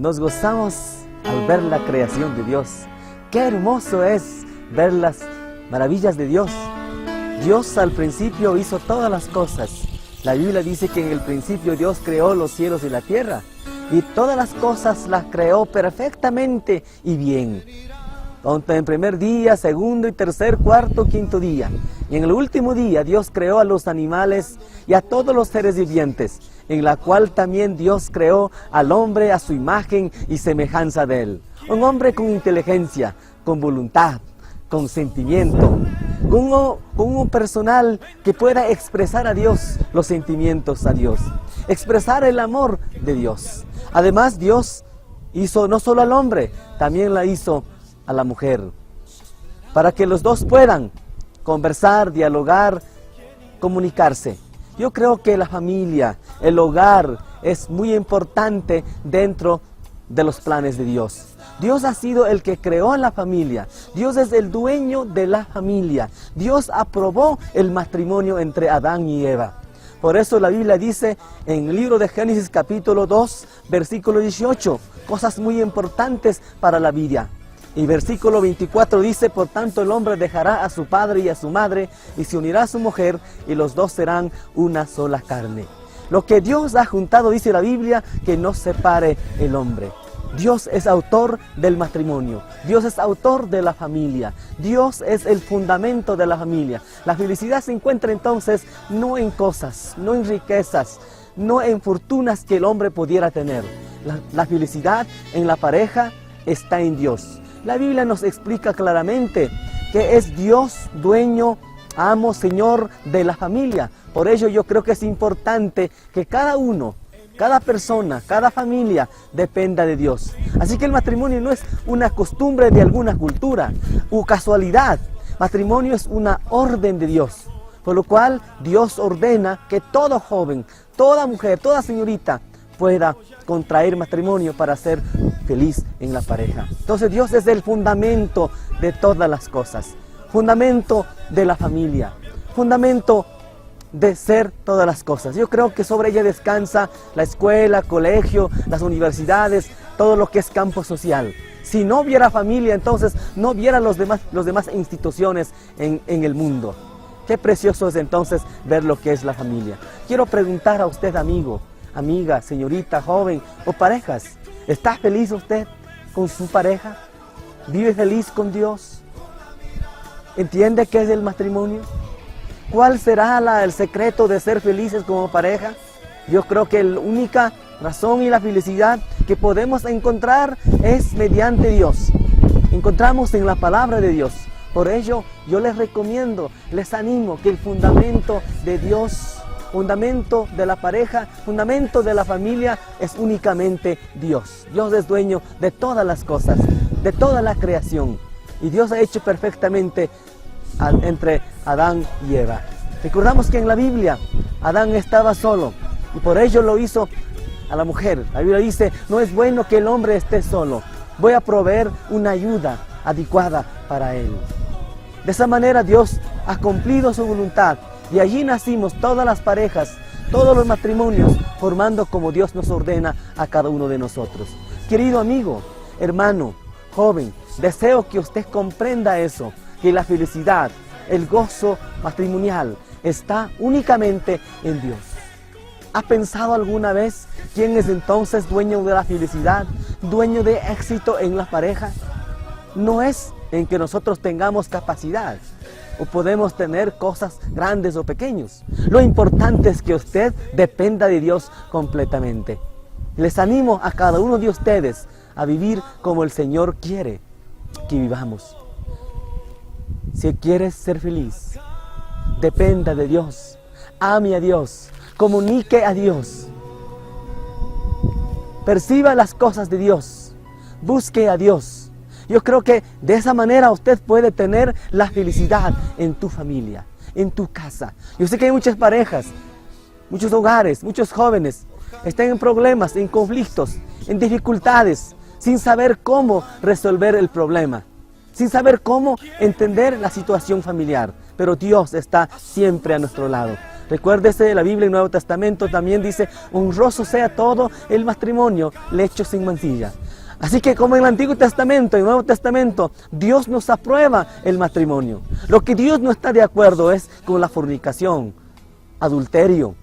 Nos gozamos al ver la creación de Dios. Qué hermoso es ver las maravillas de Dios. Dios al principio hizo todas las cosas. La Biblia dice que en el principio Dios creó los cielos y la tierra. Y todas las cosas las creó perfectamente y bien. Tanto en primer día, segundo y tercer, cuarto, quinto día. Y en el último día Dios creó a los animales y a todos los seres vivientes, en la cual también Dios creó al hombre a su imagen y semejanza de él. Un hombre con inteligencia, con voluntad, con sentimiento, con un personal que pueda expresar a Dios los sentimientos a Dios, expresar el amor de Dios. Además, Dios hizo no solo al hombre, también la hizo a la mujer, para que los dos puedan conversar, dialogar, comunicarse. Yo creo que la familia, el hogar, es muy importante dentro de los planes de Dios. Dios ha sido el que creó a la familia. Dios es el dueño de la familia. Dios aprobó el matrimonio entre Adán y Eva. Por eso la Biblia dice en el libro de Génesis capítulo 2, versículo 18, cosas muy importantes para la vida. Y versículo 24 dice, por tanto el hombre dejará a su padre y a su madre y se unirá a su mujer y los dos serán una sola carne. Lo que Dios ha juntado, dice la Biblia, que no separe el hombre. Dios es autor del matrimonio, Dios es autor de la familia, Dios es el fundamento de la familia. La felicidad se encuentra entonces no en cosas, no en riquezas, no en fortunas que el hombre pudiera tener. La felicidad en la pareja está en Dios. La Biblia nos explica claramente que es Dios dueño, amo, Señor de la familia. Por ello yo creo que es importante que cada uno, cada persona, cada familia dependa de Dios. Así que el matrimonio no es una costumbre de alguna cultura u casualidad. Matrimonio es una orden de Dios. Por lo cual Dios ordena que todo joven, toda mujer, toda señorita pueda contraer matrimonio para ser feliz en la pareja. Entonces Dios es el fundamento de todas las cosas, fundamento de la familia, fundamento de ser todas las cosas. Yo creo que sobre ella descansa la escuela, colegio, las universidades, todo lo que es campo social. Si no hubiera familia, entonces no hubiera los demás instituciones en el mundo. Qué precioso es entonces ver lo que es la familia. Quiero preguntar a usted, amigo, amiga, señorita, joven o parejas, ¿está feliz usted con su pareja? ¿Vive feliz con Dios? ¿Entiende qué es el matrimonio? ¿Cuál será el secreto de ser felices como pareja? Yo creo que la única razón y la felicidad que podemos encontrar es mediante Dios. Encontramos en la palabra de Dios. Por ello, yo les recomiendo, les animo que el fundamento de Dios, fundamento de la pareja, fundamento de la familia es únicamente Dios. Dios es dueño de todas las cosas, de toda la creación. Y Dios ha hecho perfectamente entre Adán y Eva. Recordamos que en la Biblia Adán estaba solo y por ello lo hizo a la mujer. La Biblia dice, no es bueno que el hombre esté solo. Voy a proveer una ayuda adecuada para él. De esa manera Dios ha cumplido su voluntad y allí nacimos todas las parejas, todos los matrimonios, formando como Dios nos ordena a cada uno de nosotros. Querido amigo, hermano, joven, deseo que usted comprenda eso, que la felicidad, el gozo matrimonial está únicamente en Dios. ¿Ha pensado alguna vez quién es entonces dueño de la felicidad, dueño de éxito en la pareja? No es en que nosotros tengamos capacidad o podemos tener cosas grandes o pequeñas. Lo importante es que usted dependa de Dios completamente. Les animo a cada uno de ustedes a vivir como el Señor quiere que vivamos. Si quieres ser feliz, dependa de Dios, ame a Dios, comunique a Dios, perciba las cosas de Dios, busque a Dios. Yo creo que de esa manera usted puede tener la felicidad en tu familia, en tu casa. Yo sé que hay muchas parejas, muchos hogares, muchos jóvenes están en problemas, en conflictos, en dificultades, sin saber cómo resolver el problema, sin saber cómo entender la situación familiar. Pero Dios está siempre a nuestro lado. Recuérdese, la Biblia en Nuevo Testamento también dice, honroso sea todo el matrimonio, lecho sin mancilla. Así que como en el Antiguo Testamento y el Nuevo Testamento, Dios nos aprueba el matrimonio. Lo que Dios no está de acuerdo es con la fornicación, adulterio,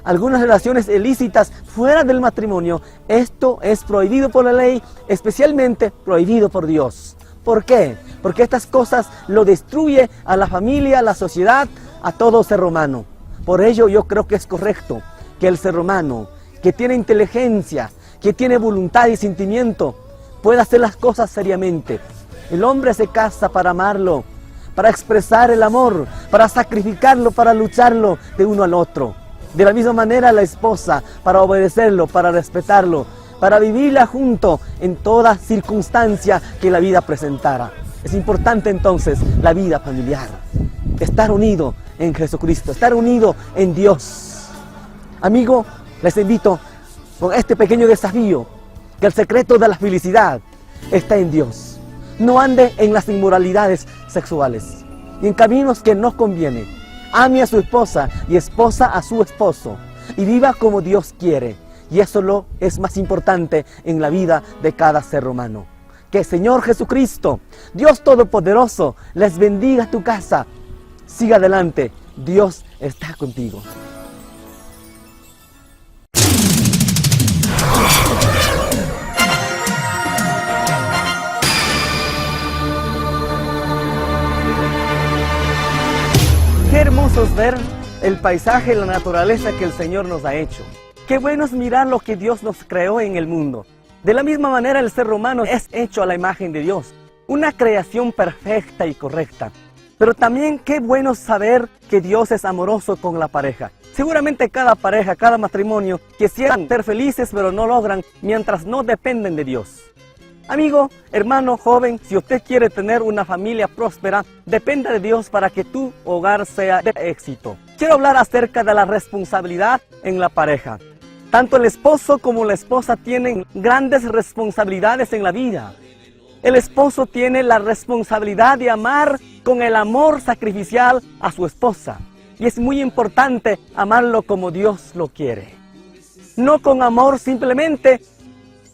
algunas relaciones ilícitas fuera del matrimonio. Esto es prohibido por la ley, especialmente prohibido por Dios. ¿Por qué? Porque estas cosas lo destruye a la familia, a la sociedad, a todo ser humano. Por ello yo creo que es correcto que el ser humano, que tiene inteligencia, que tiene voluntad y sentimiento, pueda hacer las cosas seriamente. El hombre se casa para amarlo, para expresar el amor, para sacrificarlo, para lucharlo de uno al otro. De la misma manera la esposa, para obedecerlo, para respetarlo, para vivirla junto en toda circunstancia que la vida presentara. Es importante entonces la vida familiar, estar unido en Jesucristo, estar unido en Dios. Amigo, les invito con este pequeño desafío, que el secreto de la felicidad está en Dios. No ande en las inmoralidades sexuales y en caminos que no convienen. Ame a su esposa y esposa a su esposo y viva como Dios quiere. Y eso lo es más importante en la vida de cada ser humano. Que el Señor Jesucristo, Dios Todopoderoso, les bendiga tu casa. Siga adelante, Dios está contigo. Qué hermoso es ver el paisaje y la naturaleza que el Señor nos ha hecho. Qué bueno es mirar lo que Dios nos creó en el mundo. De la misma manera el ser humano es hecho a la imagen de Dios, una creación perfecta y correcta. Pero también qué bueno saber que Dios es amoroso con la pareja. Seguramente cada pareja, cada matrimonio quisieran ser felices, pero no logran mientras no dependen de Dios. Amigo, hermano, joven, si usted quiere tener una familia próspera, dependa de Dios para que tu hogar sea de éxito. Quiero hablar acerca de la responsabilidad en la pareja. Tanto el esposo como la esposa tienen grandes responsabilidades en la vida. El esposo tiene la responsabilidad de amar con el amor sacrificial a su esposa. Y es muy importante amarlo como Dios lo quiere. No con amor simplemente,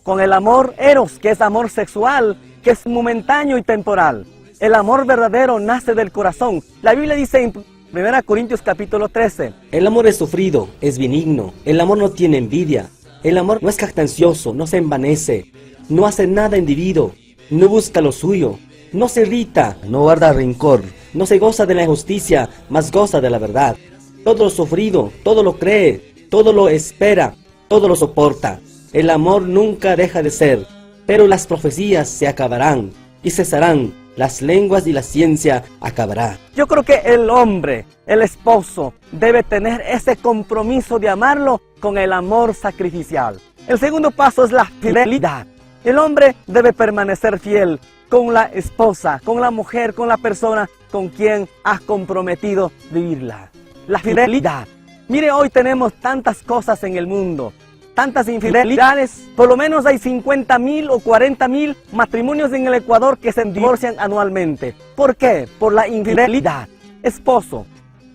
con el amor eros, que es amor sexual, que es momentáneo y temporal. El amor verdadero nace del corazón. La Biblia dice en 1 Corintios capítulo 13. El amor es sufrido, es benigno. El amor no tiene envidia. El amor no es jactancioso, no se envanece, no hace nada indebido, no busca lo suyo, no se irrita, no guarda rencor, no se goza de la injusticia, mas goza de la verdad. Todo lo sufrido, todo lo cree, todo lo espera, todo lo soporta. El amor nunca deja de ser, pero las profecías se acabarán y cesarán, las lenguas y la ciencia acabará. Yo creo que el hombre, el esposo, debe tener ese compromiso de amarlo con el amor sacrificial. El segundo paso es la fidelidad. El hombre debe permanecer fiel con la esposa, con la mujer, con la persona con quien ha comprometido vivirla. La fidelidad. Mire, hoy tenemos tantas cosas en el mundo, tantas infidelidades. Por lo menos hay 50.000 o 40.000 matrimonios en el Ecuador que se divorcian anualmente. ¿Por qué? Por la infidelidad. Esposo,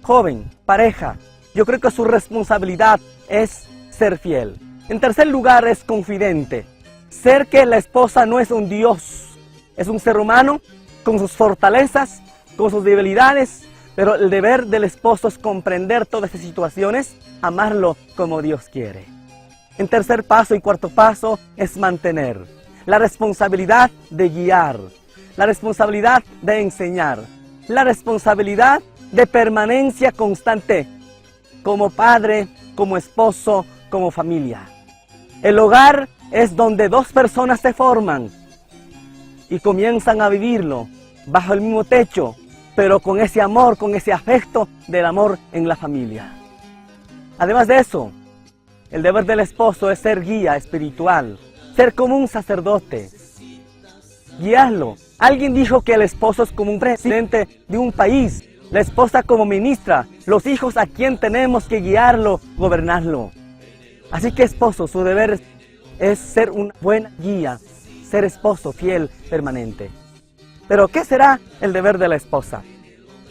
joven, pareja, yo creo que su responsabilidad es ser fiel. En tercer lugar es confidente. Ser que la esposa no es un dios, es un ser humano con sus fortalezas, con sus debilidades, pero el deber del esposo es comprender todas esas situaciones, amarlo como Dios quiere. En tercer paso y cuarto paso es mantener la responsabilidad de guiar, la responsabilidad de enseñar, la responsabilidad de permanencia constante como padre, como esposo, como familia. El hogar es donde dos personas se forman y comienzan a vivirlo bajo el mismo techo, pero con ese amor, con ese afecto del amor en la familia. Además de eso, el deber del esposo es ser guía espiritual, ser como un sacerdote, guiarlo. Alguien dijo que el esposo es como un presidente de un país, la esposa como ministra, los hijos a quien tenemos que guiarlo, gobernarlo. Así que esposo, su deber es ser una buena guía, ser esposo fiel, permanente. Pero ¿qué será el deber de la esposa?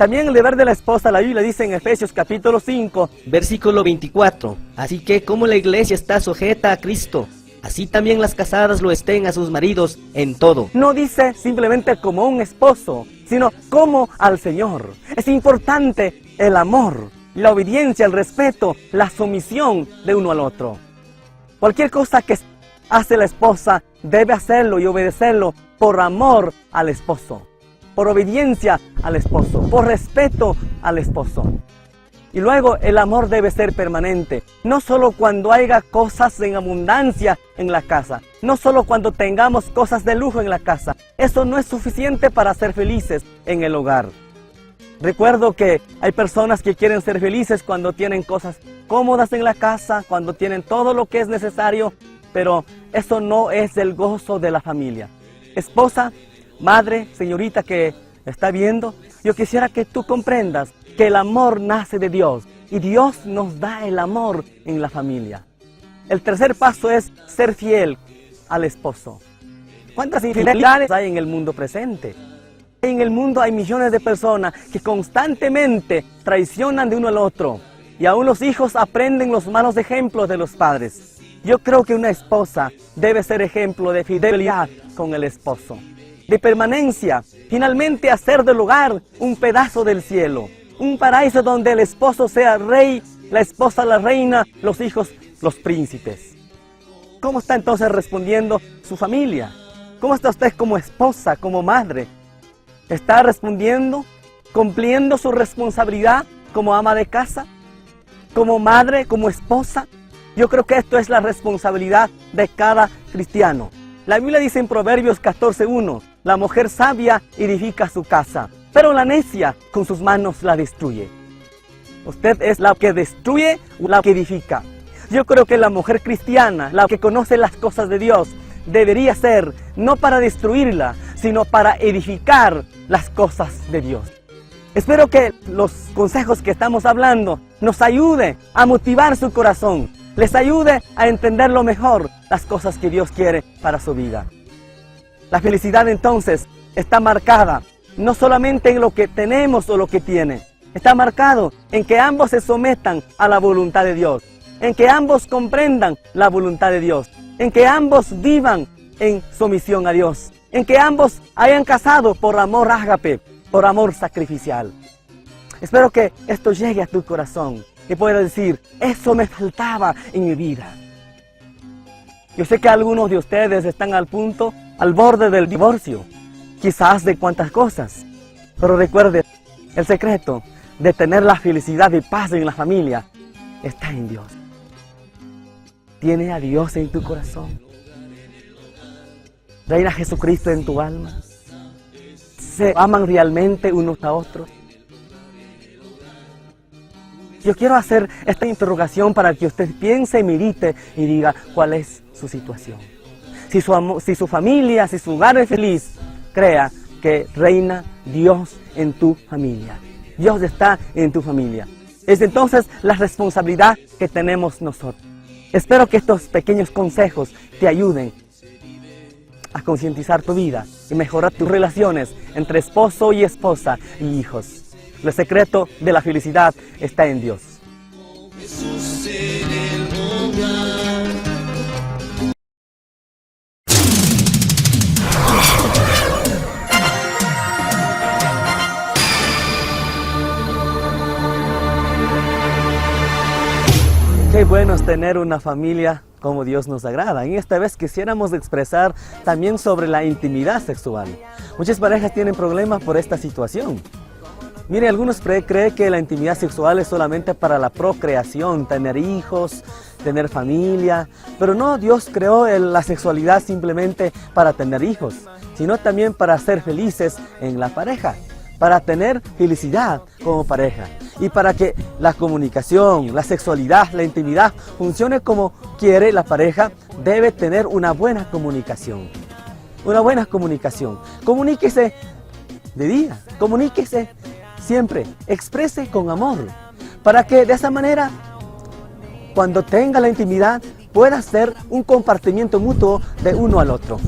También el deber de la esposa, la Biblia dice en Efesios capítulo 5, Versículo 24. Así que como la iglesia está sujeta a Cristo, así también las casadas lo estén a sus maridos en todo. No dice simplemente como un esposo, sino como al Señor. Es importante el amor, la obediencia, el respeto, la sumisión de uno al otro. Cualquier cosa que hace la esposa debe hacerlo y obedecerlo por amor al esposo, por obediencia al esposo, por respeto al esposo. Y luego el amor debe ser permanente, no solo cuando haya cosas en abundancia en la casa, no solo cuando tengamos cosas de lujo en la casa. Eso no es suficiente para ser felices en el hogar. Recuerdo que hay personas que quieren ser felices cuando tienen cosas cómodas en la casa, cuando tienen todo lo que es necesario, pero eso no es el gozo de la familia. Esposa, madre, señorita que está viendo, yo quisiera que tú comprendas que el amor nace de Dios y Dios nos da el amor en la familia. El tercer paso es ser fiel al esposo. ¿Cuántas infidelidades hay en el mundo presente? En el mundo hay millones de personas que constantemente traicionan de uno al otro y aún los hijos aprenden los malos ejemplos de los padres. Yo creo que una esposa debe ser ejemplo de fidelidad con el esposo, de permanencia, finalmente hacer del hogar un pedazo del cielo, un paraíso donde el esposo sea rey, la esposa la reina, los hijos los príncipes. ¿Cómo está entonces respondiendo su familia? ¿Cómo está usted como esposa, como madre? ¿Está respondiendo, cumpliendo su responsabilidad como ama de casa, como madre, como esposa? Yo creo que esto es la responsabilidad de cada cristiano. La Biblia dice en Proverbios 14:1, la mujer sabia edifica su casa, pero la necia con sus manos la destruye. Usted es la que destruye o la que edifica. Yo creo que la mujer cristiana, la que conoce las cosas de Dios, debería ser no para destruirla, sino para edificar las cosas de Dios. Espero que los consejos que estamos hablando nos ayude a motivar su corazón, les ayude a entender lo mejor las cosas que Dios quiere para su vida. La felicidad entonces está marcada no solamente en lo que tenemos o lo que tiene, está marcado en que ambos se sometan a la voluntad de Dios, en que ambos comprendan la voluntad de Dios, en que ambos vivan en sumisión a Dios, en que ambos hayan casado por amor ágape, por amor sacrificial. Espero que esto llegue a tu corazón y puedas decir, eso me faltaba en mi vida. Yo sé que algunos de ustedes están al punto, al borde del divorcio, quizás de cuantas cosas. Pero recuerde, el secreto de tener la felicidad y paz en la familia está en Dios. ¿Tiene a Dios en tu corazón? ¿Reina Jesucristo en tu alma? ¿Se aman realmente unos a otros? Yo quiero hacer esta interrogación para que usted piense y medite y diga cuál es su situación. Si su familia, si su hogar es feliz, crea que reina Dios en tu familia. Dios está en tu familia. Es entonces la responsabilidad que tenemos nosotros. Espero que estos pequeños consejos te ayuden a concientizar tu vida y mejorar tus relaciones entre esposo y esposa y hijos. El secreto de la felicidad está en Dios. Jesús en el hogar. Qué bueno es tener una familia como Dios nos agrada. Y esta vez quisiéramos expresar también sobre la intimidad sexual. Muchas parejas tienen problemas por esta situación. Mire, algunos creen que la intimidad sexual es solamente para la procreación, tener hijos, tener familia. Pero no, Dios creó la sexualidad simplemente para tener hijos, sino también para ser felices en la pareja, para tener felicidad como pareja y para que la comunicación, la sexualidad, la intimidad funcione como quiere la pareja, debe tener una buena comunicación. Una buena comunicación. Comuníquese de día, comuníquese siempre, exprese con amor, para que de esa manera, cuando tenga la intimidad, pueda ser un compartimiento mutuo de uno al otro.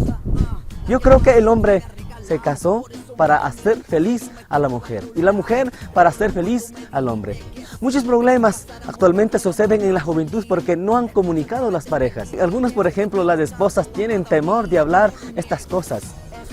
Yo creo que el hombre se casó para hacer feliz a la mujer y la mujer para hacer feliz al hombre. Muchos problemas actualmente suceden en la juventud porque no han comunicado las parejas. Algunos, por ejemplo, las esposas tienen temor de hablar estas cosas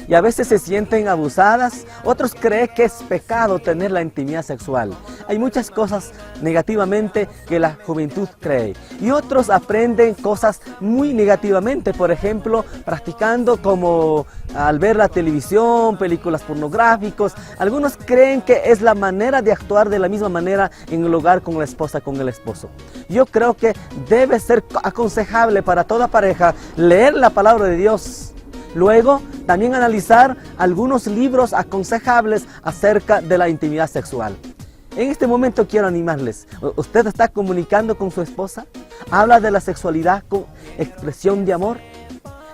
y a veces se sienten abusadas. Otros creen que es pecado tener la intimidad sexual. Hay muchas cosas negativamente que la juventud cree. Y otros aprenden cosas muy negativamente, por ejemplo, practicando como al ver la televisión, películas pornográficas. Algunos creen que es la manera de actuar de la misma manera en el hogar con la esposa, con el esposo. Yo creo que debe ser aconsejable para toda pareja leer la palabra de Dios. Luego, también analizar algunos libros aconsejables acerca de la intimidad sexual. En este momento quiero animarles. ¿Usted está comunicando con su esposa? ¿Habla de la sexualidad con expresión de amor?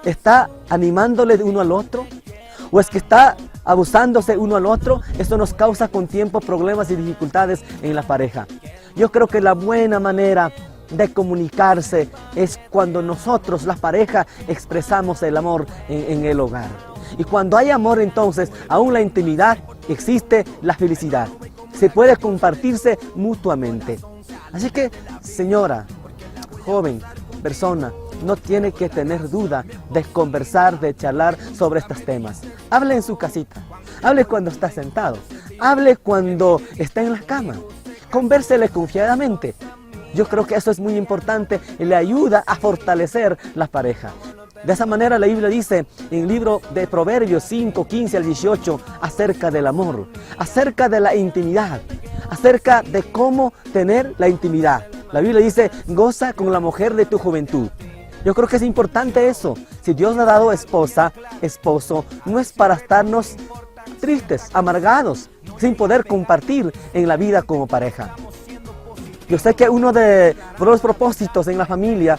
¿Está animándole de uno al otro? ¿O es que está abusándose uno al otro? Esto nos causa con tiempo problemas y dificultades en la pareja. Yo creo que la buena manera de comunicarse es cuando nosotros, la pareja, expresamos el amor en el hogar. Y cuando hay amor, entonces, aún la intimidad, existe la felicidad. Se puede compartirse mutuamente. Así que, señora, joven, persona, no tiene que tener duda de conversar, de charlar sobre estos temas. Hable en su casita, hable cuando está sentado, hable cuando está en la cama, convérsele confiadamente. Yo creo que eso es muy importante y le ayuda a fortalecer la pareja. De esa manera la Biblia dice en el libro de Proverbios 5, 15 al 18 acerca del amor, acerca de la intimidad, acerca de cómo tener la intimidad. La Biblia dice, goza con la mujer de tu juventud. Yo creo que es importante eso. Si Dios le ha dado esposa, esposo, no es para estarnos tristes, amargados, sin poder compartir en la vida como pareja. Yo sé que uno de los propósitos en la familia,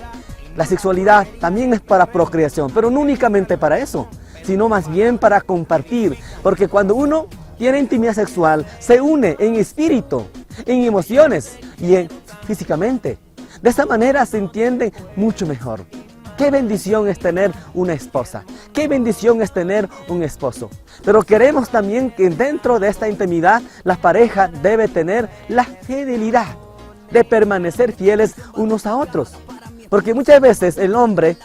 la sexualidad, también es para procreación, pero no únicamente para eso, sino más bien para compartir. Porque cuando uno tiene intimidad sexual, se une en espíritu, en emociones y físicamente. De esa manera se entienden mucho mejor. Qué bendición es tener una esposa. Qué bendición es tener un esposo. Pero queremos también que dentro de esta intimidad la pareja debe tener la fidelidad de permanecer fieles unos a otros. Porque muchas veces el hombre,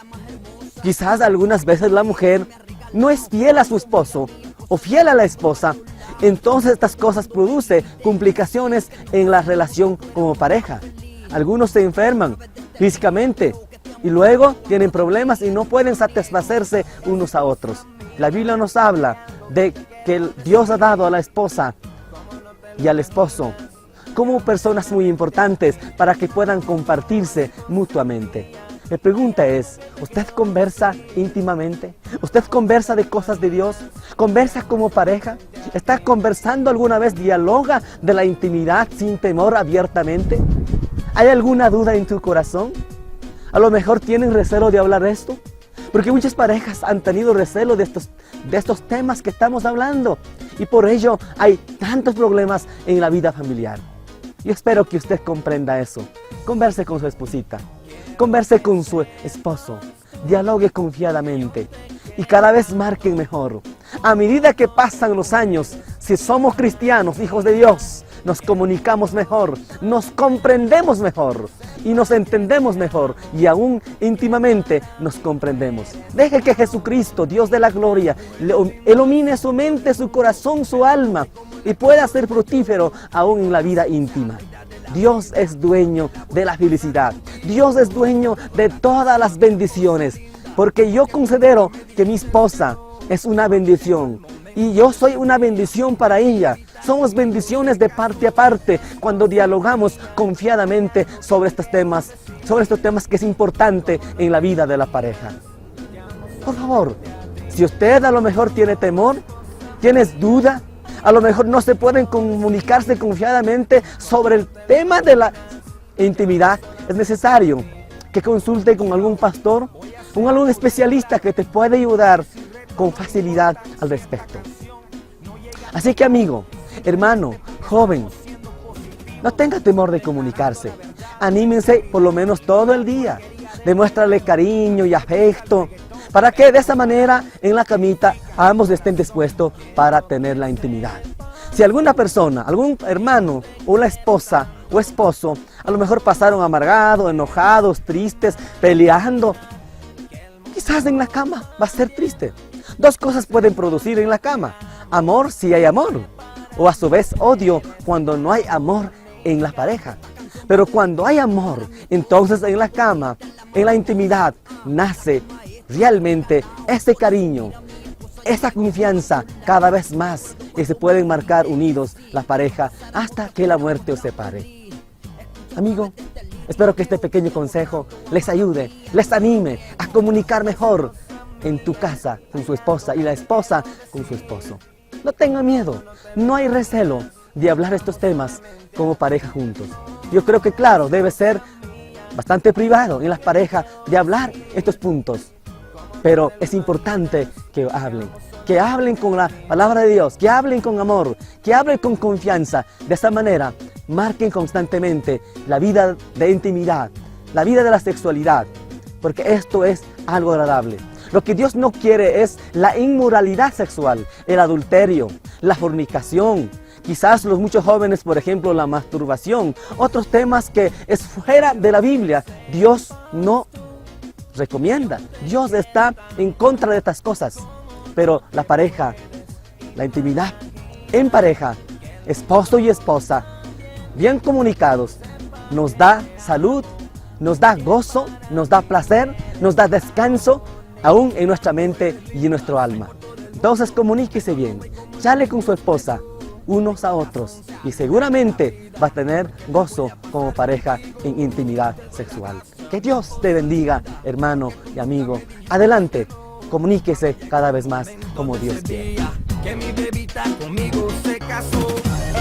quizás algunas veces la mujer, no es fiel a su esposo o fiel a la esposa. Entonces estas cosas producen complicaciones en la relación como pareja. Algunos se enferman físicamente y luego tienen problemas y no pueden satisfacerse unos a otros. La Biblia nos habla de que Dios ha dado a la esposa y al esposo como personas muy importantes para que puedan compartirse mutuamente. Mi pregunta es, ¿usted conversa íntimamente? ¿Usted conversa de cosas de Dios? ¿Conversa como pareja? ¿Está conversando alguna vez? ¿Dialoga de la intimidad sin temor abiertamente? ¿Hay alguna duda en tu corazón? A lo mejor tienen recelo de hablar esto, porque muchas parejas han tenido recelo de estos temas que estamos hablando y por ello hay tantos problemas en la vida familiar. Yo espero que usted comprenda eso. Converse con su esposita, converse con su esposo, dialogue confiadamente y cada vez marquen mejor. A medida que pasan los años, si somos cristianos, hijos de Dios, nos comunicamos mejor, nos comprendemos mejor y nos entendemos mejor y aún íntimamente nos comprendemos. Deje que Jesucristo, Dios de la gloria, ilumine su mente, su corazón, su alma y pueda ser fructífero aún en la vida íntima. Dios es dueño de la felicidad. Dios es dueño de todas las bendiciones. Porque yo considero que mi esposa es una bendición y yo soy una bendición para ella. Somos bendiciones de parte a parte cuando dialogamos confiadamente sobre estos temas, sobre estos temas que es importante en la vida de la pareja. Por favor, si usted a lo mejor tiene temor, tienes duda, a lo mejor no se pueden comunicarse confiadamente sobre el tema de la intimidad, es necesario que consulte con algún pastor, con algún especialista que te pueda ayudar con facilidad al respecto. Así que amigo, hermano, joven, no tenga temor de comunicarse. Anímense por lo menos todo el día. Demuéstrale cariño y afecto para que de esa manera en la camita ambos estén dispuestos para tener la intimidad. Si alguna persona, algún hermano o la esposa o esposo, a lo mejor pasaron amargados, enojados, tristes, peleando, quizás en la cama va a ser triste. Dos cosas pueden producir en la cama. Amor si hay amor, o a su vez odio cuando no hay amor en la pareja. Pero cuando hay amor, entonces en la cama, en la intimidad, nace realmente ese cariño, esa confianza cada vez más y se pueden marcar unidos la pareja hasta que la muerte os separe. Amigo, espero que este pequeño consejo les ayude, les anime a comunicar mejor en tu casa con su esposa y la esposa con su esposo. No tenga miedo, no hay recelo de hablar estos temas como pareja juntos. Yo creo que claro, debe ser bastante privado en las parejas de hablar estos puntos. Pero es importante que hablen, que hablen con la palabra de Dios, que hablen con amor, que hablen con confianza. De esa manera, marquen constantemente la vida de intimidad, la vida de la sexualidad, porque esto es algo agradable. Lo que Dios no quiere es la inmoralidad sexual, el adulterio, la fornicación, quizás los muchos jóvenes, por ejemplo, la masturbación, otros temas que es fuera de la Biblia. Dios no recomienda. Dios está en contra de estas cosas. Pero la pareja, la intimidad en pareja, esposo y esposa, bien comunicados, nos da salud, nos da gozo, nos da placer, nos da descanso, aún en nuestra mente y en nuestro alma. Entonces comuníquese bien, chale con su esposa, unos a otros, y seguramente va a tener gozo como pareja en intimidad sexual. Que Dios te bendiga, hermano y amigo. Adelante, comuníquese cada vez más como Dios quiere. Que mi bebita conmigo se casó.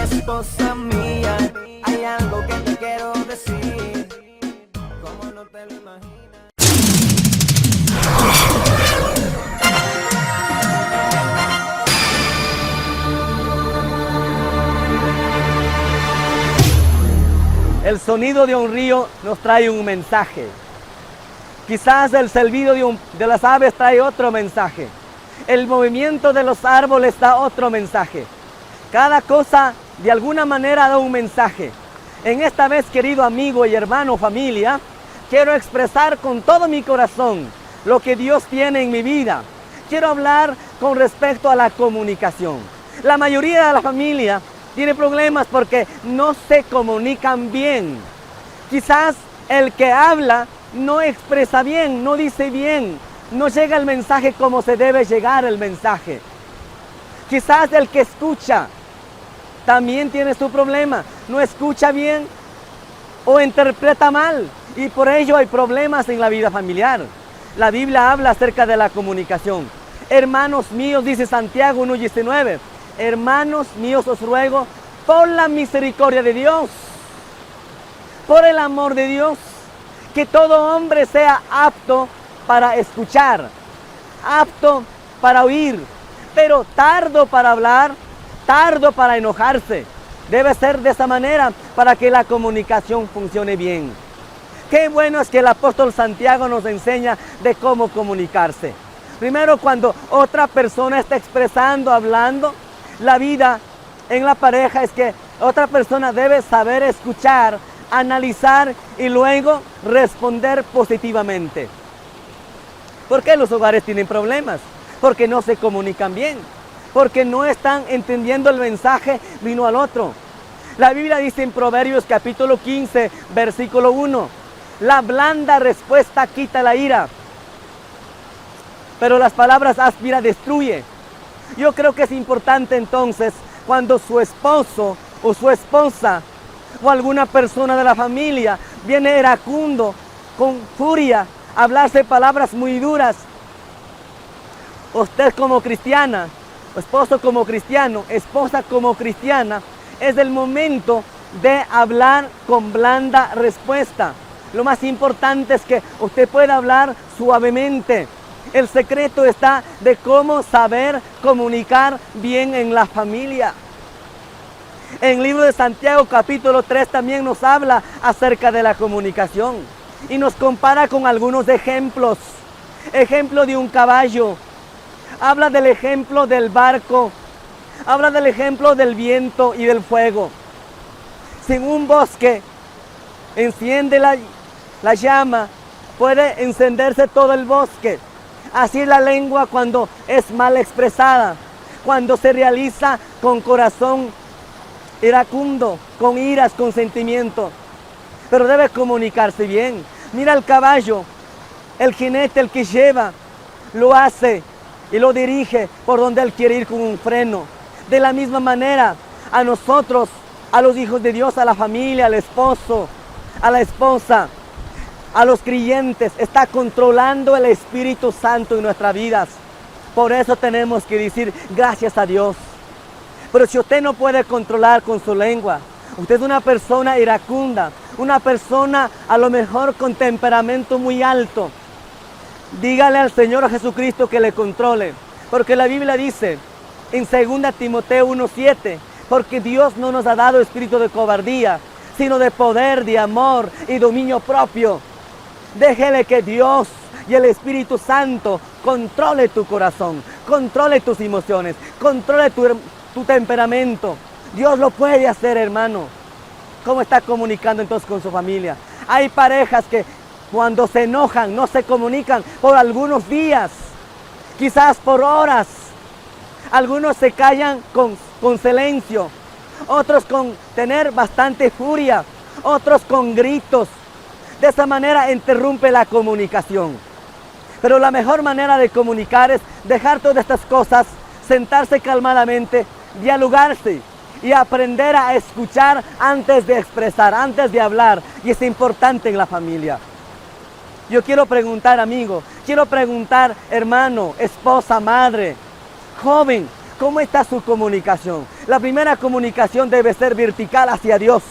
Esposa mía, hay algo que te quiero decir. Como no te lo imaginas. El sonido de un río nos trae un mensaje. Quizás el silbido de las aves trae otro mensaje. El movimiento de los árboles da otro mensaje. Cada cosa de alguna manera da un mensaje. En esta vez, querido amigo y hermano, familia, quiero expresar con todo mi corazón lo que Dios tiene en mi vida. Quiero hablar con respecto a la comunicación. La mayoría de la familia tiene problemas porque no se comunican bien. Quizás el que habla no expresa bien, no dice bien, no llega el mensaje como se debe llegar el mensaje. Quizás el que escucha también tiene su problema, no escucha bien o interpreta mal, y por ello hay problemas en la vida familiar. La Biblia habla acerca de la comunicación. Hermanos míos, dice Santiago 1:19, hermanos míos, os ruego por la misericordia de Dios, por el amor de Dios, que todo hombre sea apto para escuchar, apto para oír, pero tardo para hablar, tardo para enojarse. Debe ser de esa manera para que la comunicación funcione bien. Qué bueno es que el apóstol Santiago nos enseña de cómo comunicarse. Primero, cuando otra persona está expresando, hablando, la vida en la pareja es que otra persona debe saber escuchar, analizar y luego responder positivamente. ¿Por qué los hogares tienen problemas? Porque no se comunican bien, porque no están entendiendo el mensaje vino al otro. La Biblia dice en Proverbios capítulo 15, versículo 1, la blanda respuesta quita la ira, pero las palabras ásperas destruye. Yo creo que es importante entonces cuando su esposo o su esposa o alguna persona de la familia viene iracundo, con furia, a hablarse palabras muy duras. Usted como cristiana, esposo como cristiano, esposa como cristiana, es el momento de hablar con blanda respuesta. Lo más importante es que usted pueda hablar suavemente. El secreto está de cómo saber comunicar bien en la familia. En el libro de Santiago capítulo 3 también nos habla acerca de la comunicación y nos compara con algunos ejemplos. Ejemplo de un caballo, habla del ejemplo del barco, Habla del ejemplo del viento y del fuego. Si en un bosque enciende la, la llama, puede encenderse todo el bosque. Así la lengua cuando es mal expresada, cuando se realiza con corazón iracundo, con iras, con sentimiento. Pero debe comunicarse bien. Mira el caballo, el jinete, el que lleva, lo hace y lo dirige por donde él quiere ir con un freno. De la misma manera, a nosotros, a los hijos de Dios, a la familia, al esposo, a la esposa, a los creyentes, está controlando el Espíritu Santo en nuestras vidas. Por eso tenemos que decir gracias a Dios. Pero si usted no puede controlar con su lengua, usted es una persona iracunda, una persona a lo mejor con temperamento muy alto, dígale al Señor Jesucristo que le controle. Porque la Biblia dice en 2 Timoteo 1:7, porque Dios no nos ha dado espíritu de cobardía, sino de poder, de amor y dominio propio. Déjele que Dios y el Espíritu Santo controle tu corazón, controle tus emociones, controle tu, tu temperamento. Dios lo puede hacer, hermano. ¿Cómo está comunicando entonces con su familia? Hay parejas que cuando se enojan no se comunican por algunos días, quizás por horas. Algunos se callan con, con silencio, otros con tener bastante furia, otros con gritos. De esa manera interrumpe la comunicación. Pero la mejor manera de comunicar es dejar todas estas cosas, sentarse calmadamente, dialogarse y aprender a escuchar antes de expresar, antes de hablar. Y es importante en la familia. Yo quiero preguntar, amigo, quiero preguntar, hermano, esposa, madre, joven, ¿cómo está su comunicación? La primera comunicación debe ser vertical hacia Dios.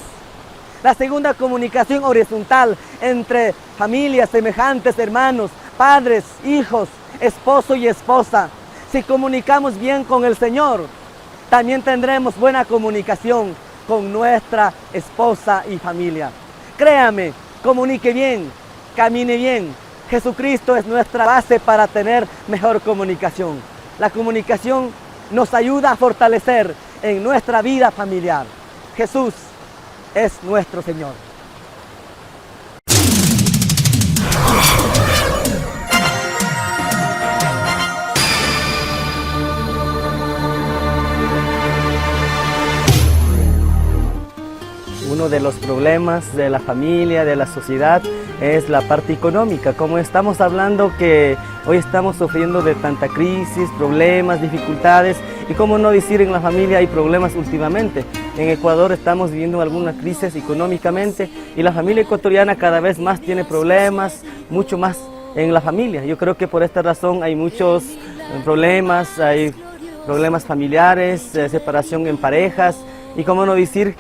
La segunda comunicación horizontal entre familias, semejantes, hermanos, padres, hijos, esposo y esposa. Si comunicamos bien con el Señor, también tendremos buena comunicación con nuestra esposa y familia. Créame, comunique bien, camine bien. Jesucristo es nuestra base para tener mejor comunicación. La comunicación nos ayuda a fortalecer en nuestra vida familiar. Jesús es nuestro Señor. Uno de los problemas de la familia, de la sociedad, es la parte económica. Como estamos hablando que hoy estamos sufriendo de tanta crisis, problemas, dificultades, y cómo no decir en la familia hay problemas últimamente. En Ecuador estamos viviendo alguna crisis económicamente y la familia ecuatoriana cada vez más tiene problemas, mucho más en la familia. Yo creo que por esta razón hay muchos problemas, hay problemas familiares, separación en parejas y cómo no decir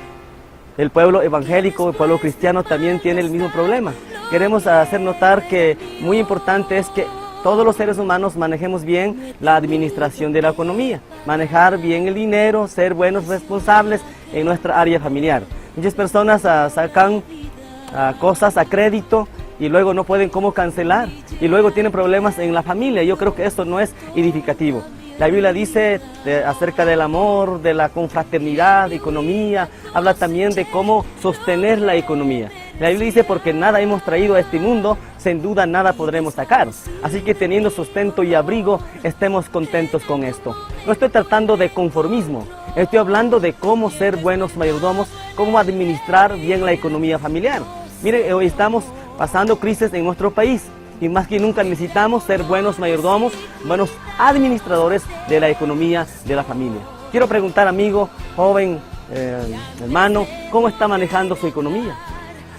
el pueblo evangélico, el pueblo cristiano también tiene el mismo problema. Queremos hacer notar que muy importante es que todos los seres humanos manejemos bien la administración de la economía, manejar bien el dinero, ser buenos responsables en nuestra área familiar. Muchas personas sacan cosas a crédito y luego no pueden cómo cancelar y luego tienen problemas en la familia. Yo creo que eso no es edificativo. La Biblia dice acerca del amor, de la confraternidad, economía, habla también de cómo sostener la economía. La Biblia dice, porque nada hemos traído a este mundo, sin duda nada podremos sacar. Así que teniendo sustento y abrigo, estemos contentos con esto. No estoy tratando de conformismo, estoy hablando de cómo ser buenos mayordomos, cómo administrar bien la economía familiar. Mire, hoy estamos pasando crisis en nuestro país y más que nunca necesitamos ser buenos mayordomos, buenos administradores de la economía de la familia. Quiero preguntar, amigo, joven, hermano, ¿cómo está manejando su economía?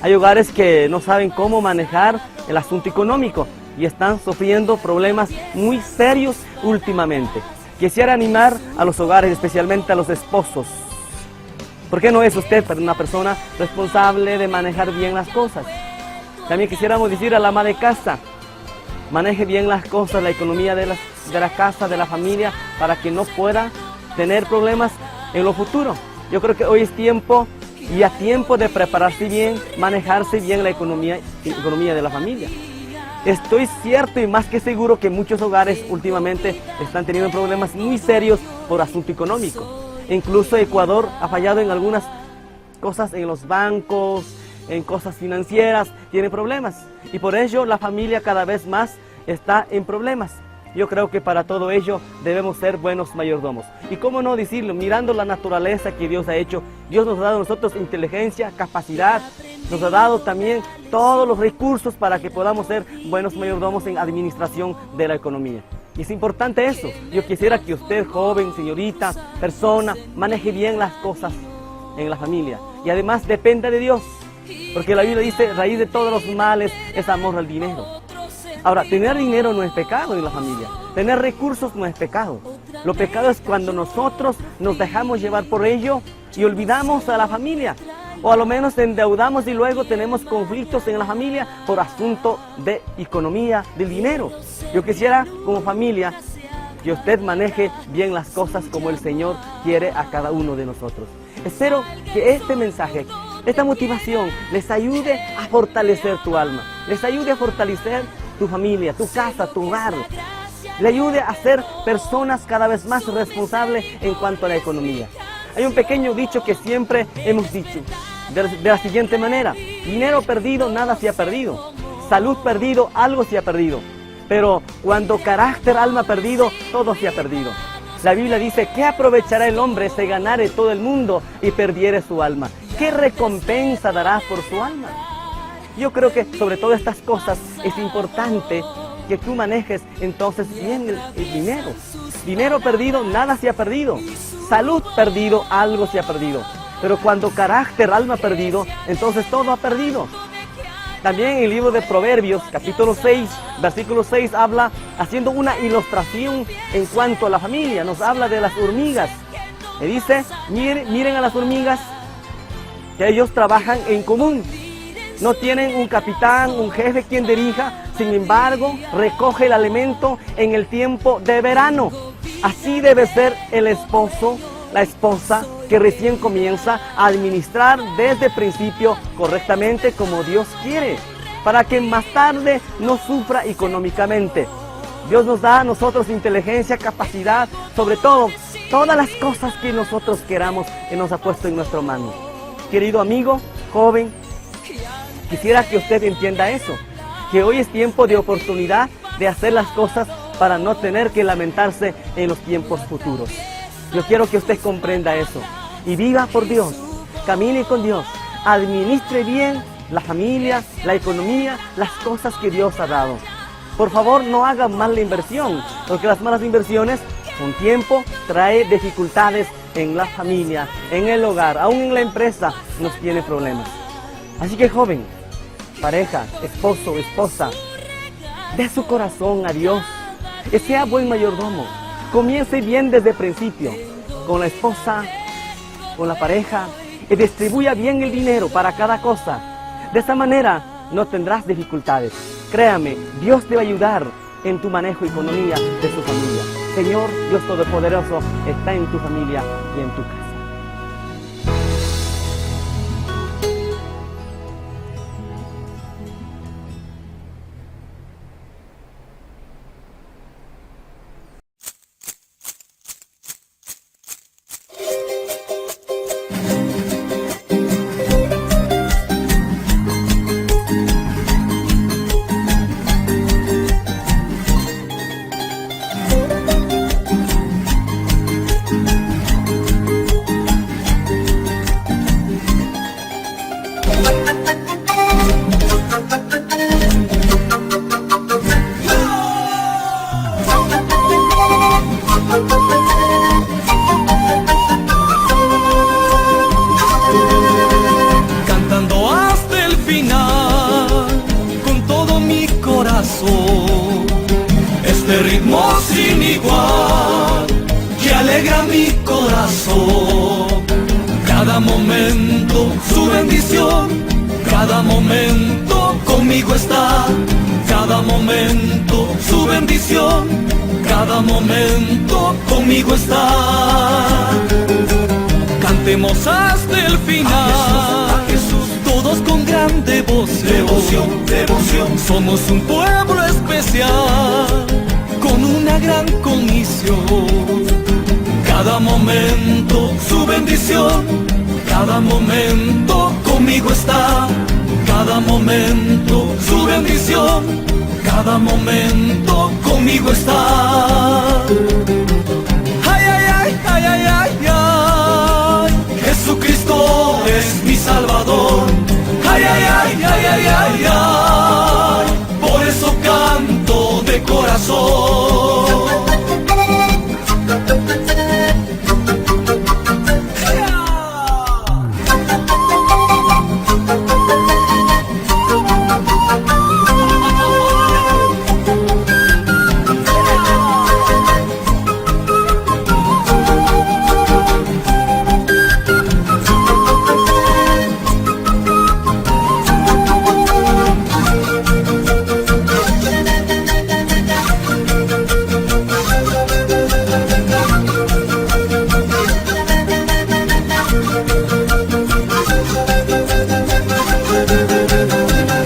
Hay hogares que no saben cómo manejar el asunto económico y están sufriendo problemas muy serios últimamente. Quisiera animar a los hogares, especialmente a los esposos. ¿Por qué no es usted una persona responsable de manejar bien las cosas? También quisiéramos decir a la ama de casa, maneje bien las cosas, la economía de la casa, de la familia, para que no pueda tener problemas en lo futuro. Yo creo que hoy es tiempo y a tiempo de prepararse bien, manejarse bien la economía de la familia. Estoy cierto y más que seguro que muchos hogares últimamente están teniendo problemas muy serios por asunto económico. Incluso Ecuador ha fallado en algunas cosas en los bancos, en cosas financieras, tiene problemas. Y por ello la familia cada vez más está en problemas. Yo creo que para todo ello debemos ser buenos mayordomos. Y cómo no decirlo, mirando la naturaleza que Dios ha hecho, Dios nos ha dado a nosotros inteligencia, capacidad, nos ha dado también todos los recursos para que podamos ser buenos mayordomos en administración de la economía. Y es importante eso. Yo quisiera que usted, joven, señorita, persona, maneje bien las cosas en la familia. Y además dependa de Dios. Porque la Biblia dice, raíz de todos los males es amor al dinero. Ahora, tener dinero no es pecado en la familia. Tener recursos no es pecado. Lo pecado es cuando nosotros nos dejamos llevar por ello y olvidamos a la familia. O a lo menos endeudamos y luego tenemos conflictos en la familia por asunto de economía del dinero. Yo quisiera como familia que usted maneje bien las cosas como el Señor quiere a cada uno de nosotros. Espero que este mensaje, esta motivación les ayude a fortalecer tu alma, les ayude a fortalecer tu familia, tu casa, tu hogar. Le ayude a ser personas cada vez más responsables en cuanto a la economía. Hay un pequeño dicho que siempre hemos dicho de la siguiente manera: dinero perdido, nada se ha perdido. Salud perdido, algo se ha perdido. Pero cuando carácter, alma perdido, todo se ha perdido. La Biblia dice, ¿qué aprovechará el hombre si ganare todo el mundo y perdiere su alma? ¿Qué recompensa dará por su alma? Yo creo que sobre todas estas cosas es importante que tú manejes entonces bien el dinero. Dinero perdido, nada se ha perdido. Salud perdido, algo se ha perdido. Pero cuando carácter, alma perdido, entonces todo ha perdido. También en el libro de Proverbios, capítulo 6, versículo 6, habla haciendo una ilustración en cuanto a la familia. Nos habla de las hormigas. Le dice, miren a las hormigas, que ellos trabajan en común. No tienen un capitán, un jefe quien dirija, sin embargo, recoge el alimento en el tiempo de verano. Así debe ser el esposo, la esposa que recién comienza a administrar desde el principio correctamente como Dios quiere, para que más tarde no sufra económicamente. Dios nos da a nosotros inteligencia, capacidad, sobre todo, todas las cosas que nosotros queramos y nos ha puesto en nuestra mano. Querido amigo, joven, quisiera que usted entienda eso, que hoy es tiempo de oportunidad de hacer las cosas para no tener que lamentarse en los tiempos futuros. Yo quiero que usted comprenda eso y viva por Dios, camine con Dios, administre bien la familia, la economía, las cosas que Dios ha dado. Por favor, no haga mala inversión, porque las malas inversiones con tiempo trae dificultades en la familia, en el hogar, aún en la empresa nos tiene problemas. Así que joven, pareja, esposo, esposa, dé su corazón a Dios y sea buen mayordomo. Comience bien desde el principio, con la esposa, con la pareja, y distribuya bien el dinero para cada cosa. De esa manera no tendrás dificultades. Créame, Dios te va a ayudar en tu manejo y economía de su familia. Señor, Dios Todopoderoso está en tu familia y en tu casa. Cantando hasta el final, con todo mi corazón, este ritmo sin igual, que alegra mi corazón. Cada momento su bendición, cada momento conmigo está. Cada momento su bendición, cada momento conmigo está. Cantemos hasta el final, a Jesús, todos con gran devoción, devoción, devoción. Somos un pueblo especial con una gran comisión. Cada momento su bendición, cada momento conmigo está. Cada momento su bendición, cada momento conmigo está. Ay, ay, ay, ay, ay, ay, ay. Jesucristo es mi Salvador. Ay, ay, ay, ay, ay, ay, ay. Por eso canto de corazón.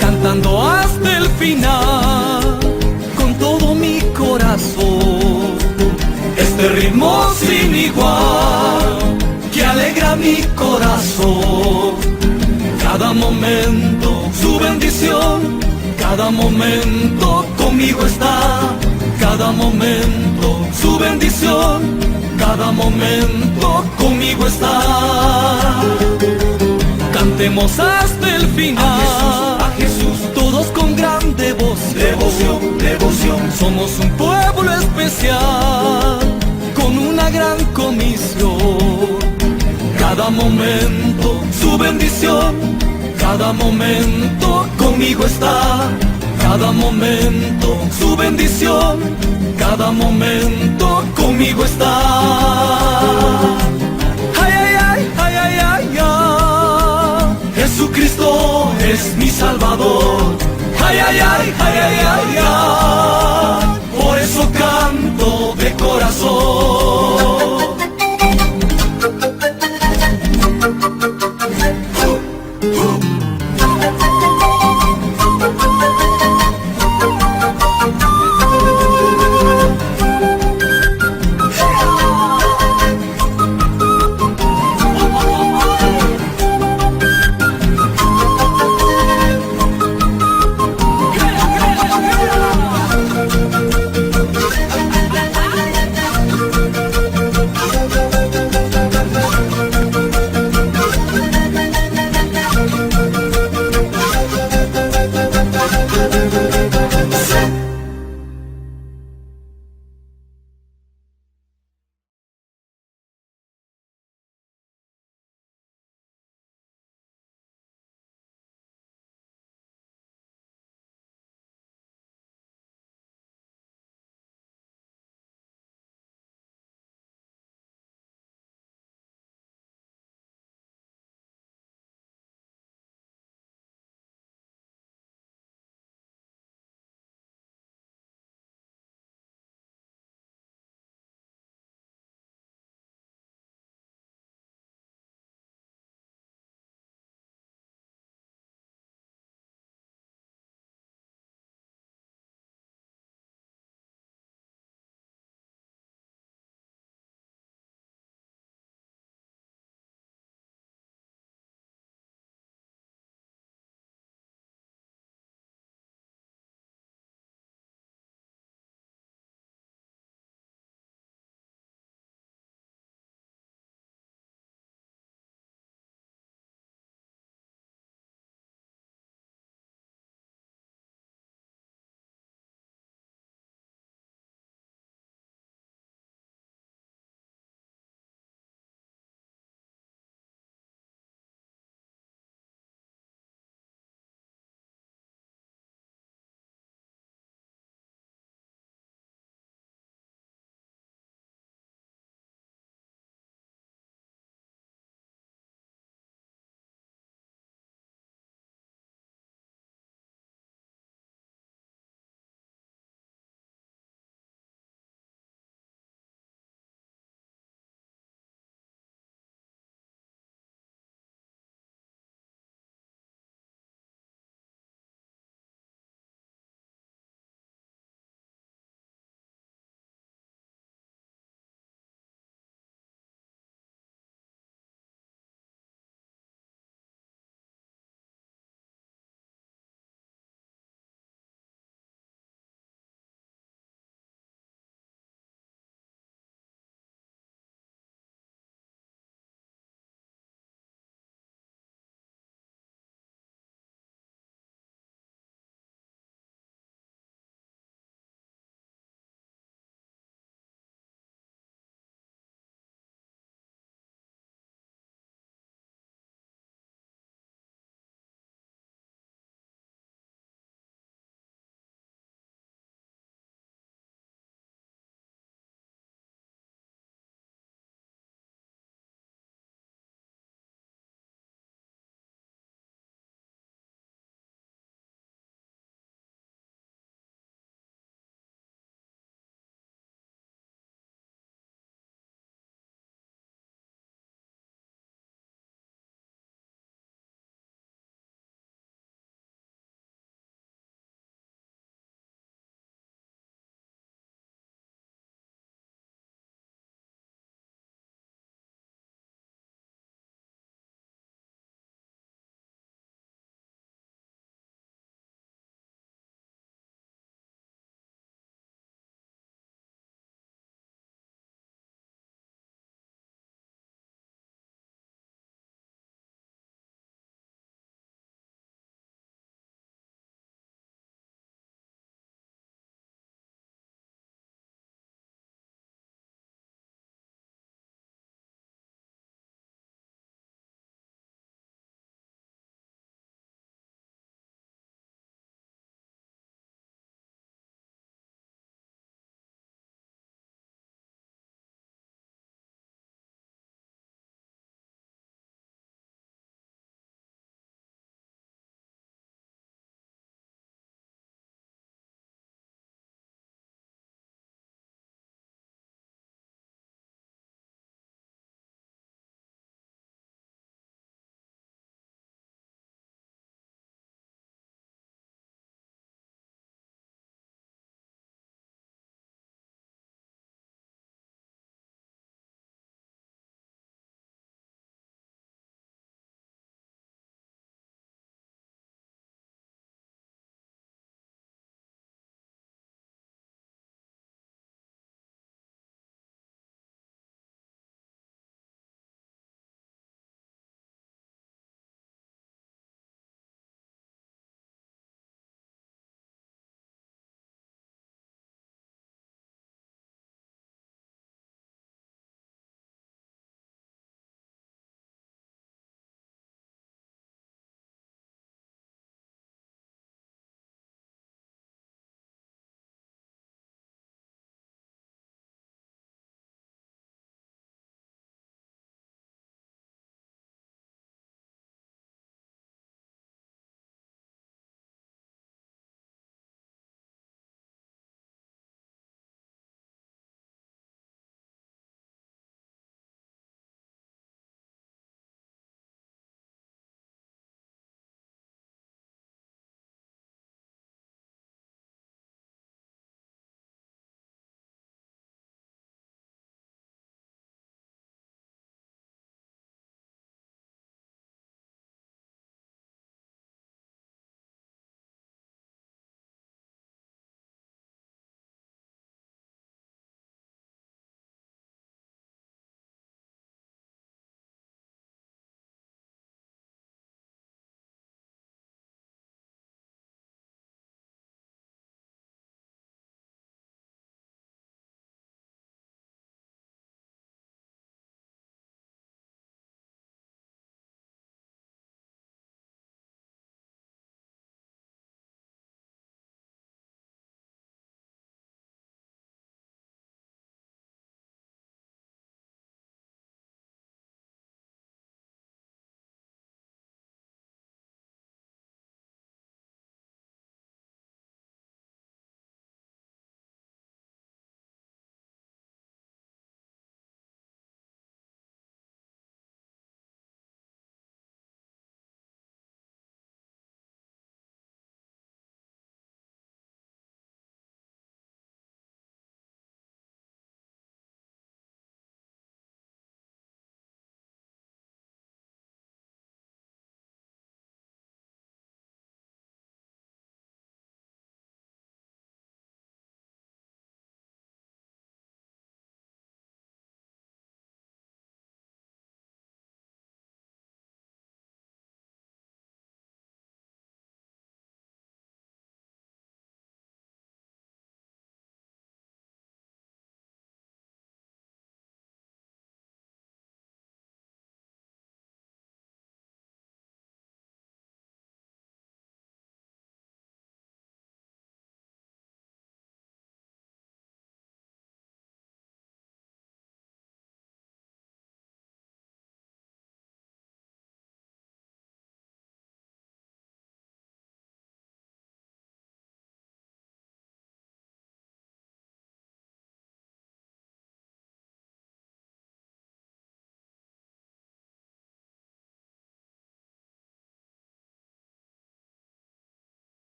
Cantando hasta el final, con todo mi corazón. Este ritmo sin igual, que alegra mi corazón. Cada momento su bendición, cada momento conmigo está. Cada momento su bendición, cada momento conmigo está. Cantemos hasta el final. A Jesús, todos con gran devoción. Devoción, devoción. Somos un pueblo especial con una gran comisión. Cada momento su bendición, cada momento conmigo está. Cada momento su bendición, cada momento conmigo está. Ay, ay, ay, ay, ay, ay, ay. Jesucristo es mi Salvador. Ay, ay, ay, ay, ay, ay, ay. Por eso canto de corazón.